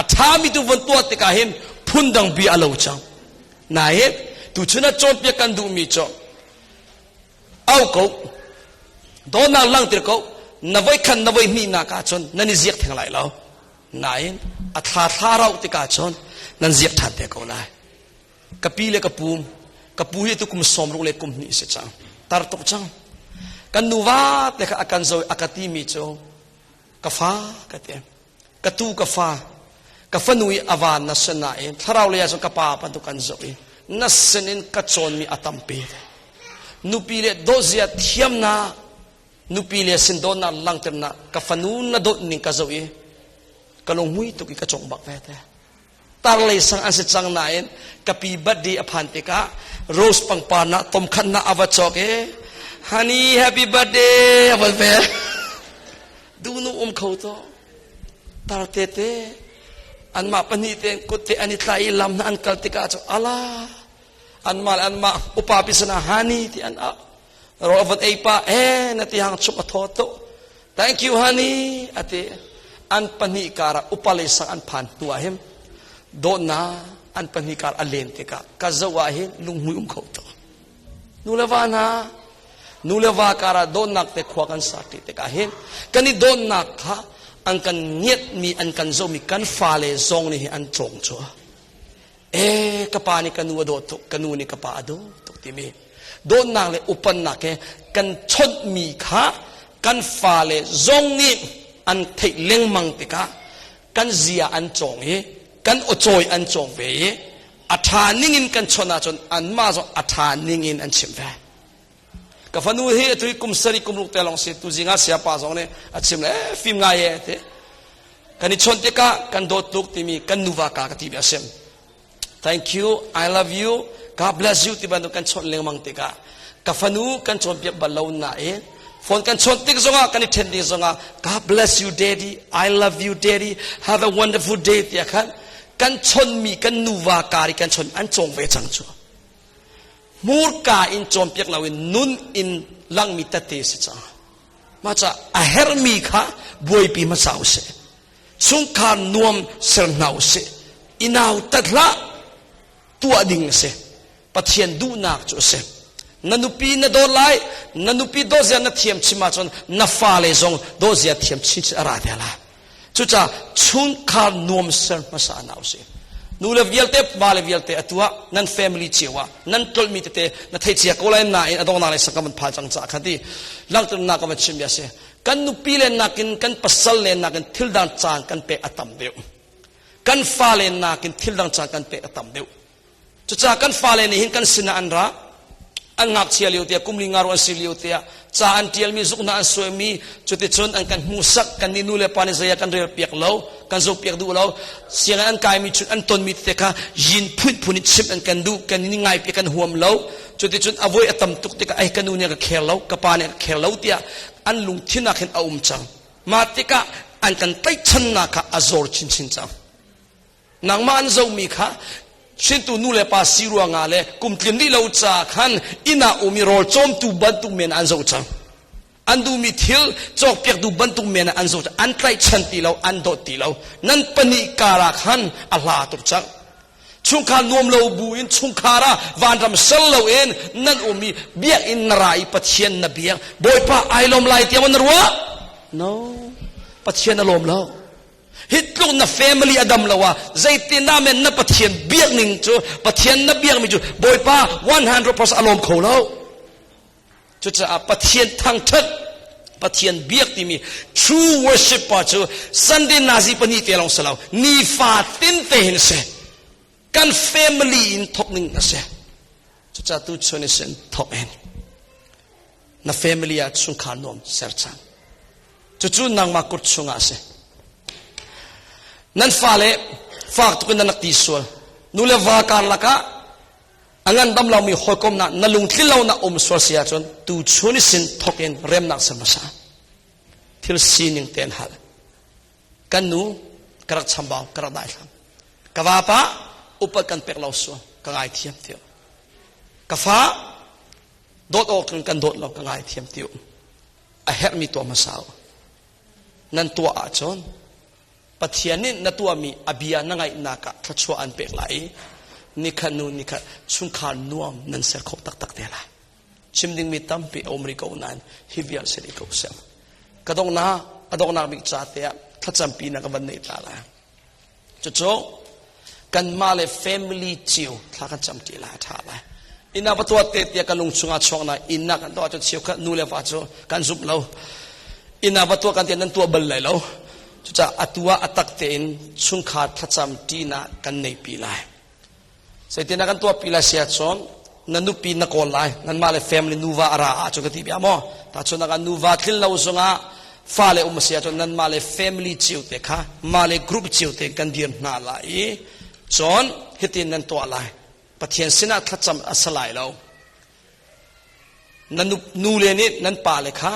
a ṭhami tu von tuah tikah hin phundang bia a lo cang nain tuchun ah cawnpiak kan duhmi cu au ko dawtnak langhter ko na voi khan na voi hnihnak ah cun nan i ziak theng lai lo nain a thla thla rauh tikah cun nan ziak ṭhan te ko lai Ka pi le ka pu, ka pu hi tu kum 60 le kum hnih si cang. Tar tuk cang. Kan nuva te kha a kan zo a ka ti mi cu ka fa ka ti. Ka tu ka fa. Ka fanu i a van na sin nain thlarau lei ah cun ka pa bantuk kan zoh i na sin in ka cawn mi a tampi. Nupi le dawtzia thiamnak nupi le sin dawtnak langhternak ka fanu na dawt ning ka zoh i ka lunghmui tuk i ka cawng bak ve te. Tarlei sang an si cang nain ka pi birthday a phan tikah rose pangpar na tom khat na ava cawk i honey happy birthday a van ve du nu um kho to tar te te anmah pahnih te kut te an i tlai i lam na an kal tikah cu ala anmah le anmah upa pi sana honey ti an ah ro avan ei pa e na ti hang chup a thaw to Thank you honey ati an pahnih karah upa lei sang an phan hnu ah hin dawtnak an pahnih kar a len tikah ka zoh ah hin lunghmui um kho to nu le va hna nu le va karah dawtnak te khua kan sa ti tikah hin kan i dawtnak kha an kan ngiatmi an kan zohmi kan fale zong nih hi an cawng cu e ka pa nih ka nu a dawt tuk ka nu nih ka pa a dawt tuk timi dawtnak le upannak he kan chawnhmi kha kan fale zong nih an theih lengmang tikah kan zia an cawng i kan awcawi an cawng ve i a ṭha ningin kan chawnh ahcun anmah zong a ṭha ningin an chim ve ka fanu hi atu kum sarih kum ruk te lawng si tu zing ah siapa zong nih a chim le fim ngai e ti kan i chawnh tikah kan dawt tuk timi kan nuva ka ka ti ve a sim Thank you, I love you, God bless you ti bantuk kan chawnh lengmang tikah ka fanu kan cawnpiak bal lo nain phone kan chawnh tik zongah kan i ṭhen ding zongah God bless you daddy, I love you daddy, have a wonderful day tiah khan kan chawnhmi kan nuva kar i kan chawnh an cawng ve cang cu. Hmurka in cawnpiak loin nun in langmi tette si cang. Mah ca a herhmi kha buaipi hmasa usih. Chungkhar nuam ser hna usih. I nautat hlah. Tuah ding a si. Pathian duhnak cu a si. Na nupi na dawt lai, na nupi dawt zia na thiam chim ahcun na fale zong dawt zia thiam chinchin a ra te lai. Cucaah chungkhar nuam ser hmasa hna usih. Nu le vialte, pa le vialte atu ah nan family cio ah nan tlolhmi tete na thei cia ko lai nain a donghnak lei sak ka van phal cang caah kha ti langhternak ka van chim bia si. Kan nupi le nakin kan pasal le nakin thil dang caan kan pek a tam deuh. Kan fale nakin thil dang caan kan pek a tam deuh. Cucaah kan fale nih hin kan sinah an ra. An ngakchia lio tiah kum li nga ru an si lio tiah ca an ṭialmi zukna an suaimi cuticun an kan hmuhsak kan nih nu le pa nih zei ah kan rel piak lo kan zoh piak duh lo sianginn an kaimi chun an tonmi tete kha yin phunphun in chimh an kan duh kan nih ngai piak kan huam lo cuticun a voi a tam tuk tikah ai ka nu nih a ka khel lo ka pa nih a ka khel lo tiah an lungthin ah khin a um cang mah tikah an kan tlaihchannak kha a zor chinchin cang Nangmah an zohmi kha hrintu nu le pa si ruangah le kum tlin rih lo ca khan inn ah um i rawl cawmtu bantuk men an zoh cang. An duhmi thil cawkpiaktu bantuk men an zoh cang. An tlaihchan ti lo, an dawt ti lo. Nan pahnih karah khan a hla tuk cang. Chungkhar nuam lo bu in chungkhar ah vanram sal lo in nan um i biakinn na ra i Pathian na biak. Bawipa ai lawm lai tiang na ruah? No. Pathian a lawm lo. Hi tluk na family a dam lo ah zeitin dah men na Pathian biak ning cu Pathian na biak mi cu Bawipa 100% a lawm kho lo. Cucaah Pathian thangthat Pathian biak timi true worship pa cu Sunday nazi pahnih te lawng si lo nifa tin te hin si kan family in thok ning a si. Cucaah tu chun in thok in na family ah chungkhar nuam ser cang. Cucu nangmah kut chungah a si. Nan fale fak tuk in nan rak ti sual. Nu le va karlak ah a ngandam lomi hawikomnak na lungtlin lo na um sual si ahcun tu chun sin thok in remnak ser hmasa. Thil sining te an hal. Kan nu ka rak chambau, ka rak daithlam. Ka vapa upat kan pek lo sual, ka ngaithiam tiah. Ka fa dawt awk in kan dawt lo, ka ngaithiam tiah. A herhmi tuah hmasa u. Nan tuah ahcun Pathian nih na tuahmi a bia na ngaihnak ah thluachuah an pek lai i nikhat nu nikhat chungkhar nuam nan ser khawh taktak te lai. Chim dingmi tampi a um rih ko nain hi vial si rih ko seh. Ka donghnak a donghnak bik ca te ah thlacampi na ka van neih ta lai. Cucu kanmah le family cio thla kan cam ṭi lai a ṭha lai. Inn ah va tuah te tiah kan lung chungah chuak na inn ah kan tuah cu cheukhat nu le va cu kan zumh lo. Inn ah va tuah kan ti nan tuah bal lai lo. Cucaah atu ah a tak tein chungkhar thlacam ṭinak kan nei pi lai. Zeitin ah kan tuah pi lai si ahcun na nupi na kawl lai nanmah le family nuva a ra ahcun ka ti bia maw tahchunhnak ah nuva tlin lo zongah fale um a si ahcun nanmah le family cio te kha mah le group cio te kan dir hna lai i cun hitin nan tuah lai Pathian sinah thlacam a si lai lo na nu le nih nan pa le kha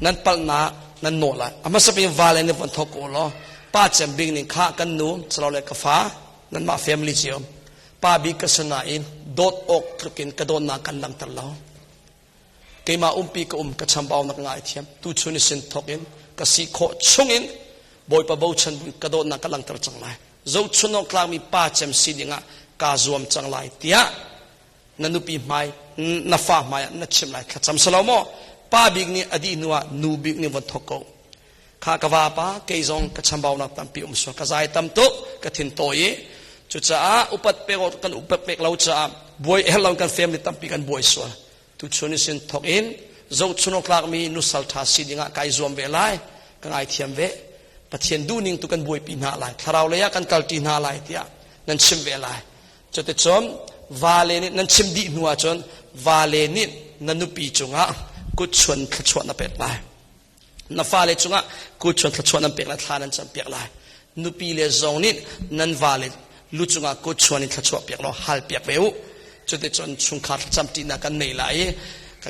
nan palhnak nan nawh lai a hmasa bik vale nih von thawk ko law pa cem bik ning kha kan nu le ka fa nanmah family cio pa bik ka si nain dawt awk tluk in ka dawtnak kan langhter lo keimah umpi ka um ka chambau nak ngai thiam tu chun i sin thawk in ka si khawh chung in bawipa bochan ka dawtnak ka langhter cang lai zohchun awk tlakmi pa cem si dingah kaa zuam cang lai tiah na nupi hmai na fa hmai ah na chim lai thlacam salo maw pa bik nih a dih hnu ah nu bik nih von thok ko kha ka va pa kei zong ka chambaunak tampi um sual ka zai tam tuk ka thin tawi i cucaah upat pek kan upat pek lo caah buai her lo kan family tampi kan buai sual tu chun sin thok in zohchun awk tlakmi nusal tha si dingah kai zuam ve lai ka ngaithiam ve pathian duhning tu kan buaipi hna lai thlarau lei ah kan kalṭi hna lai tiah nan chim ve lai Cuticun vale nih nan chim dih hnu ahcun vale nih na nupi cungah kutchuan thluachuah na pek lai. Na fale cungah kutchuan thluachuah nan pek lai, thla nan campiak lai. Nupi le zong nih nan vale lu cungah kutchuan in thluachuah piak law hal piak ve u. Cuticun chungkhar thlacam ṭinak kan nei lai i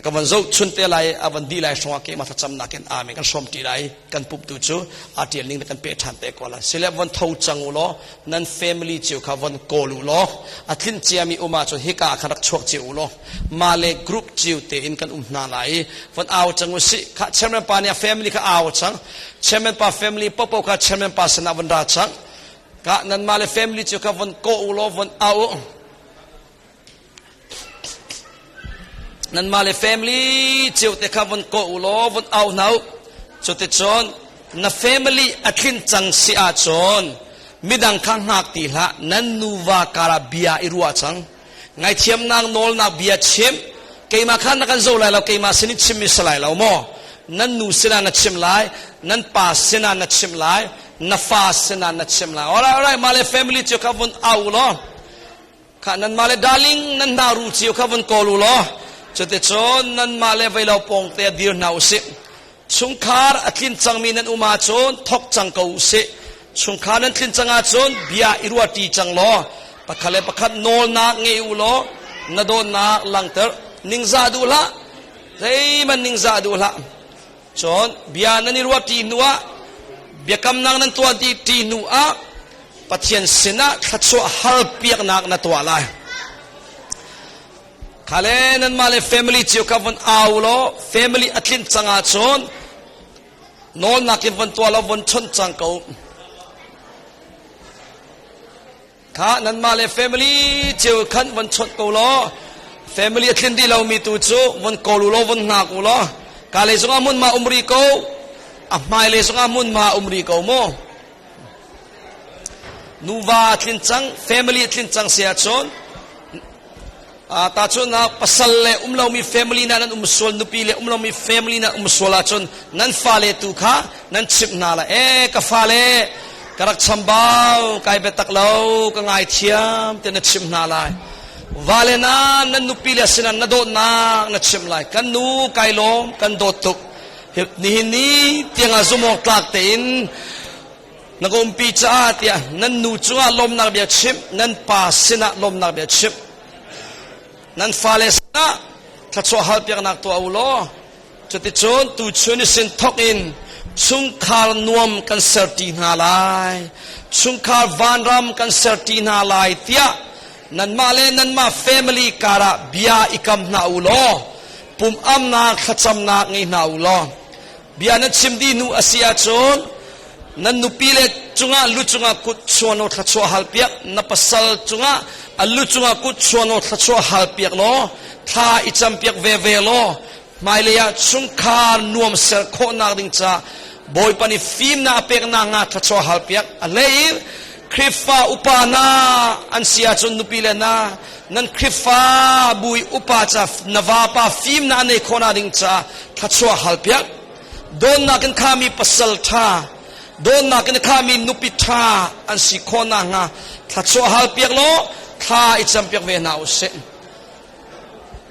ka van zoh chun te lai a van dih lai hrawng ah keimah thlacamnak in amen kan hrawm ṭi lai kan pumh tu cu a ṭial ning kan pe ṭhan te ko lai sile von tho cang u law nan family cio kha von kawl u law a tlin ciami um ahcun hika ah khan rak chuak cio u law mah le group cio tein kan um hna lai i von au cang u sih kha chairman pa nih a family kha au cang chairman pa family popo kha chairman pa sinah von ra cang ka nan mah le family cio kha von kaw u law von au u. Nanmah le family cio te kha von kawh u law von au hna u. Cuticun na family a tlin cang si ahcun midang kha hngak ti hlah, nan nuva karah bia i ruah cang. Ngaithiamnak nawlnak bia chim. Keimah kha na kan zo lai lo, keimah sin in chimmi si lai lo maw? Nan nu sinah na chim lai, nan pa sinah na chim lai, na fa sinah na chim lai. Alright, alright, mah le family cio kha vun au u law, kha nanmah le darling nan hna ru cio kha vun kawl u law, cuticun nanmah le vei lo pawng te dir hna usih. Chungkhar a tlin cangmi nan um ahcun thok cang ko usih. Chungkhar nan tlin cang ahcun bia i ruahṭi cang law pakhat le pakhat nawlnak ngei u law na dawtnak langhter. Ningzah duh hlah. Zeihmanh ningzah duh hlah. Cun bia nan i ruahṭi hnuah biakamnak nan tuah ṭi hnuah Pathian sinah thluachuah halpiaknak na tuah lai. Khale nanmah le family cio kha von au law family a tlinh cang ahcun nawlnak in von tuah law von chawnh cang ko. Kha nanmah le family cio khan von chawnh ko law family a tlin dih lomi tu cu von kawl u law von hngak u law ka lei zongah hmunhma um ri ko a hmai lei zongah hmunhma um ri ko mu. Nuva a tlin cang family a tlin cang si ahcun Tahchunhnak, pasal le um lomi family na nan um sual, nupi le um lomi family na um sual ahcun nan fale tu kha nan chimh hna lai. E, ka fale, ka rak chambau, kai biatak lo, ka ngaithiam, ti na chimh hna lai. Vale na nan nupi le sinah na dawtnak na chimh lai. Kan nu kai lawm, kan dawt tuk. Nihin ni tiangah zumawk tlak tein na ka umpi caah tiah nan nu cungah lawmnak bia chimh, nan pa sinah lawmnak bia chimh. Nan fale sinah thluachuah halpiaknak tuah u law cuticun tuchun i sin thawk in chungkhar nuam kan serṭi hna lai, chungkhar vanram kan serṭi hna lai tiah nanmah le nanmah family karah bia i kam hna u law pum amnak thlacamnak ngei hna u law Bia nan chim dih hnu a si ahcun nan nupi le cungah lu cungah kut chuan aw thluachuah halpiak, na pasal cungah a lu cungah kut chuan aw thluachuah halpiak law thla i campiak veve law hmailei ah chungkhar nuam ser khawhnak ding ca Bawipa nih fimnak a peknak hnga thluachuah halpiak. A hlei in Khrihfa upa hna an si ahcun nupi le na nan Khrihfa bu i upa ca na vapa fimnak a nei khawhnak ding caah thluachuah halpiak. Dawnnak in khami pasal ṭha, dawnnak in khami nupi ṭha an si khawhnak hnga thluachuah halpiak law thla i campiak ve hna usih.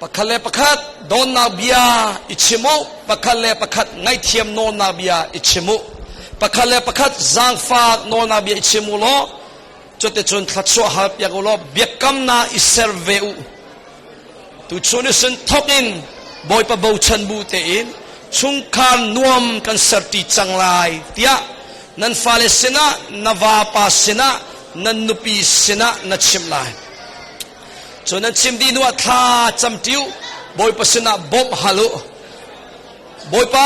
Pakhat le pakhat dawnnak bia i chim u, pakhat le pakhat ngaihthiam nawlnak bia i chim u, pakhat le pakhat zaangfak nawlnak bia i chim u law cuticun thluachuah halpiak u law biakamnak i ser ve u. Tuchun i sun thawk in Bawipa bochan bu tein chungkhar nuam kan serṭi cang lai tiah nan fale sinah, na vapa sinah, nan nupi sinah na chimh lai. Cun nan chim dih hnuah thla cam ṭi u, Bawipa sinah bawmh hal u. Bawipa,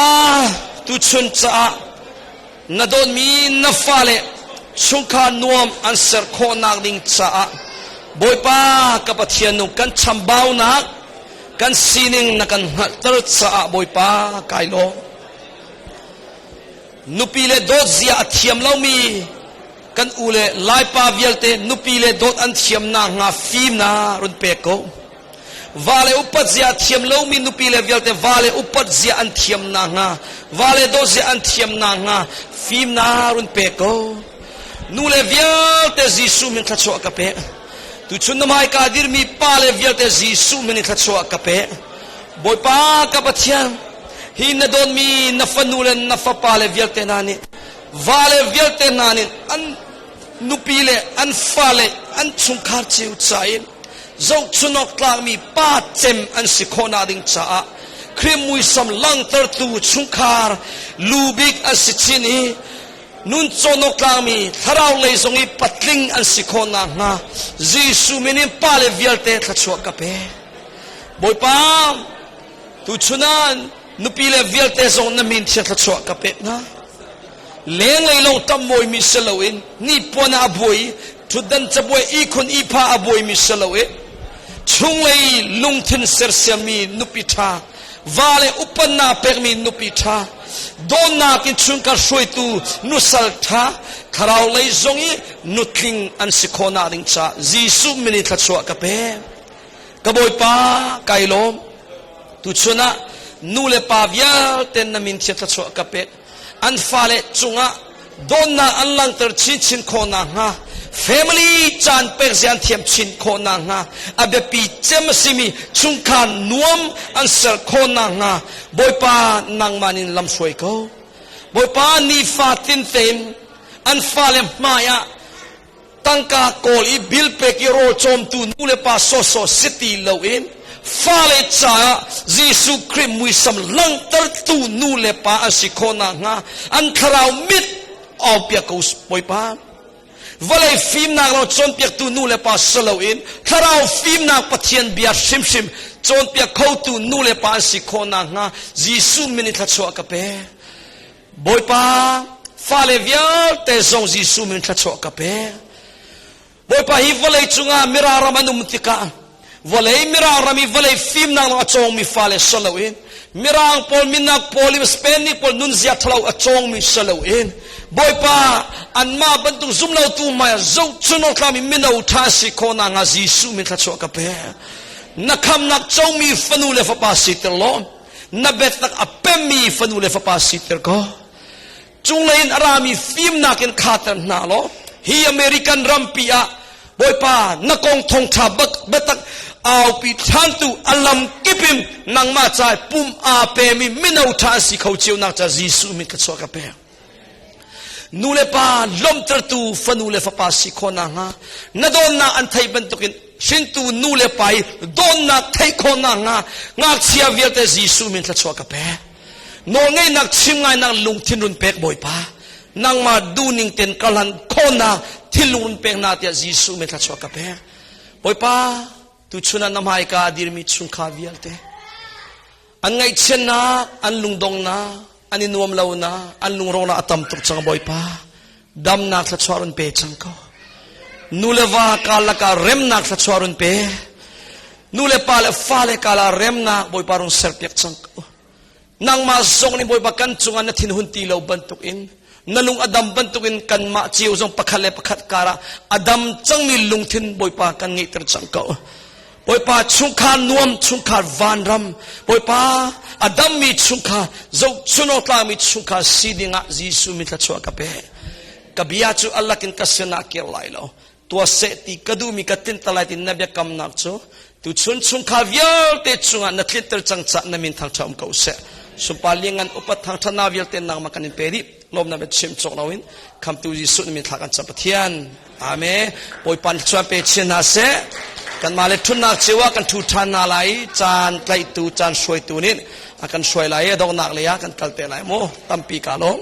tuchun caah na dawtmi na fale chungkhar nuam an ser khawhnak ding caah Bawipa ka Pathian nu kan chambaunak kan sining na kan hngalhter caah Bawipa kai lawm. Nupi le dawt zia a thiam lomi kan u le Laipa vialte nupi le dawt an thiam nakhnga fimnak run pek ko. Va le upat zia a thiam lomi nupi le vialte va le upat zia an thiam nakhnga, va le dawt zia an thiam nakhnga fimnak run pek ko. Nu le vialte Jesuh min thluachuah ka pek. Tuchun na hmaika dirmi pa le vialte Jesuh min in thluachuah ka pek. Bawipa ka Pathian, hi na dawtmi na fanu le na fapa le vialte hna nih va le vialte hna nih an nupi le an fale an chungkhar cio ca in zohchunawk tlakmi pa cem an si khawhnak ding caah Khrih muisam langhtertu chungkhar lu bik an si chin i nun cawnawk tlakmi thlarau lei zong i patling an si khawh nakhnga Jesuh min in pale vialte thluachuah ka pe. Bawipa, tuchun ah nupi le vialte zong na min thiang thluachuah ka pek hna. Lenglei lawng tamawimi si loin hnipuan ah a buai i ṭhutdan cabuai ihkhun ihpha a buaimi si loin. Chunglei lungthin sersiammi nupi ṭha, va le upannak pekmi nupi ṭha, dawtnak in chungkhar hruaitu nusal ṭha, thlarau lei zong i nutling an si khawhnak ding caah Jesuh min in thluachuah ka pek. Ka Bawipa, kai lawm. Tuchun ah nu le pa vialte na min thiang thluachuah ka pek. An fale cungah dawtnak an langhter chinchin khawh nakhnga family caan pek zia an thiam chin khawh nakhnga a biapi cem a simi chungkhar nuam an ser khawh nakhnga Bawipa nangmah nin lamhruai ko. Bawipa nifa tin tein an fale hmai ah tangka kawl i bill pek i rawl cawmtu nu le pa sawsawh si ti loin fale caah Jesuh Khrih muisam langhtertu nu le pa an si khawh nakhnga an thlarau mit au piak ko Bawipa. Vawlei fimnak lo cawnpiaktu nu le pa si loin thlarau fimnak Pathian bia hrimhrim cawnpiak khotu nu le pa an si khawh nakhnga Jesuh min in thluachuah ka pe. Bawipa, fale vialte zong Jesuh min thluachuah ka pe. Bawipa hi vawlei cungah mira ram an um tikah vawlei mirang ram i vawlei fimnak lawng a cawngmi fale si loin mirang pawl minak pawl i Spain pawl nunzia thalo a cawngmi si loin Bawipa anmah bantuk zumlotu hmaiah zohchun awk tlakmi mino ṭha si khawh nakhnga Jesuh min thluachuah ka pe. Na khamnak comi fanu le fapa siter law na biatak a pemmi fanu le fapa siter ko cunglei in a rami fimnak in khater hna law hi American rampi ah Bawipa na kong thongtha biatak aupi thantu alam kipin nangmah ca pum aa pemi mino tha si kho cio nak ca Jesuh min ka chuah ka pek nu le pa lawmtertu fanu le fapa si khawh nakhnga na dawtnak an theih bantukin hringtu nu le pa i dawtnak theih khawh nakhnga ngakchia vialte Jesuh min thluachuah ka pek nawlngeihnak chim ngainak lungthin run pek Bawipa nangmah duhning ten kalhan khawhnak thinlung run pek na tiah Jesuh min thluachuah ka pek Bawipa tuchun ah na hmaika a dirmi chungkhar vialte An ngaihchiatnak, an lungdongnak, an i nuam lonak, an lungrawhnak a tam tuk cang Bawipa. Damnak thluachuah run pe cang ko. Nu le va karlak ah remnak thluachuah run pe. Nu le pa le fale karlak remnak Bawipa run serpiak cang ko. Nangmah zong nih Bawipa kan cungah na thinhun ti lo bantukin na lung a dam bantukin kanmah cio zong pakhat le pakhat karah a dam cangmi lungthin Bawipa kan ngeihter cang ko. Bawipa chungkhar nuam chungkhar vanram Bawipa a dammi chungkhar zohchun awk tlakmi chungkhar si dingah Jesuh min thluachuah ka pe. Ka bia cu Allah in ka sinah kir lai lo. Tua seh ti ka duhmi ka tlinter lai ti na biakamnak cu tuchun chungkhar vialte cungah na tlinter cang cah na min thangṭha um ko seh. Sunpar liangan upat thangṭhatnak vialte nangmah kan in pe dih. Lawmnak bia chim cawk loin khamtu Jesuh na min thla kan cam Pathian. Amen. Bawipa nih chuan pe chin hna seh. Kanmah le ṭhutnak cio ah kan ṭhu ṭhan hna lai i caan tlaihtu, caan hruaitu nih a kan hruai lai i a donghnak lei ah kan kal te lai mu. Tampi ka lawm.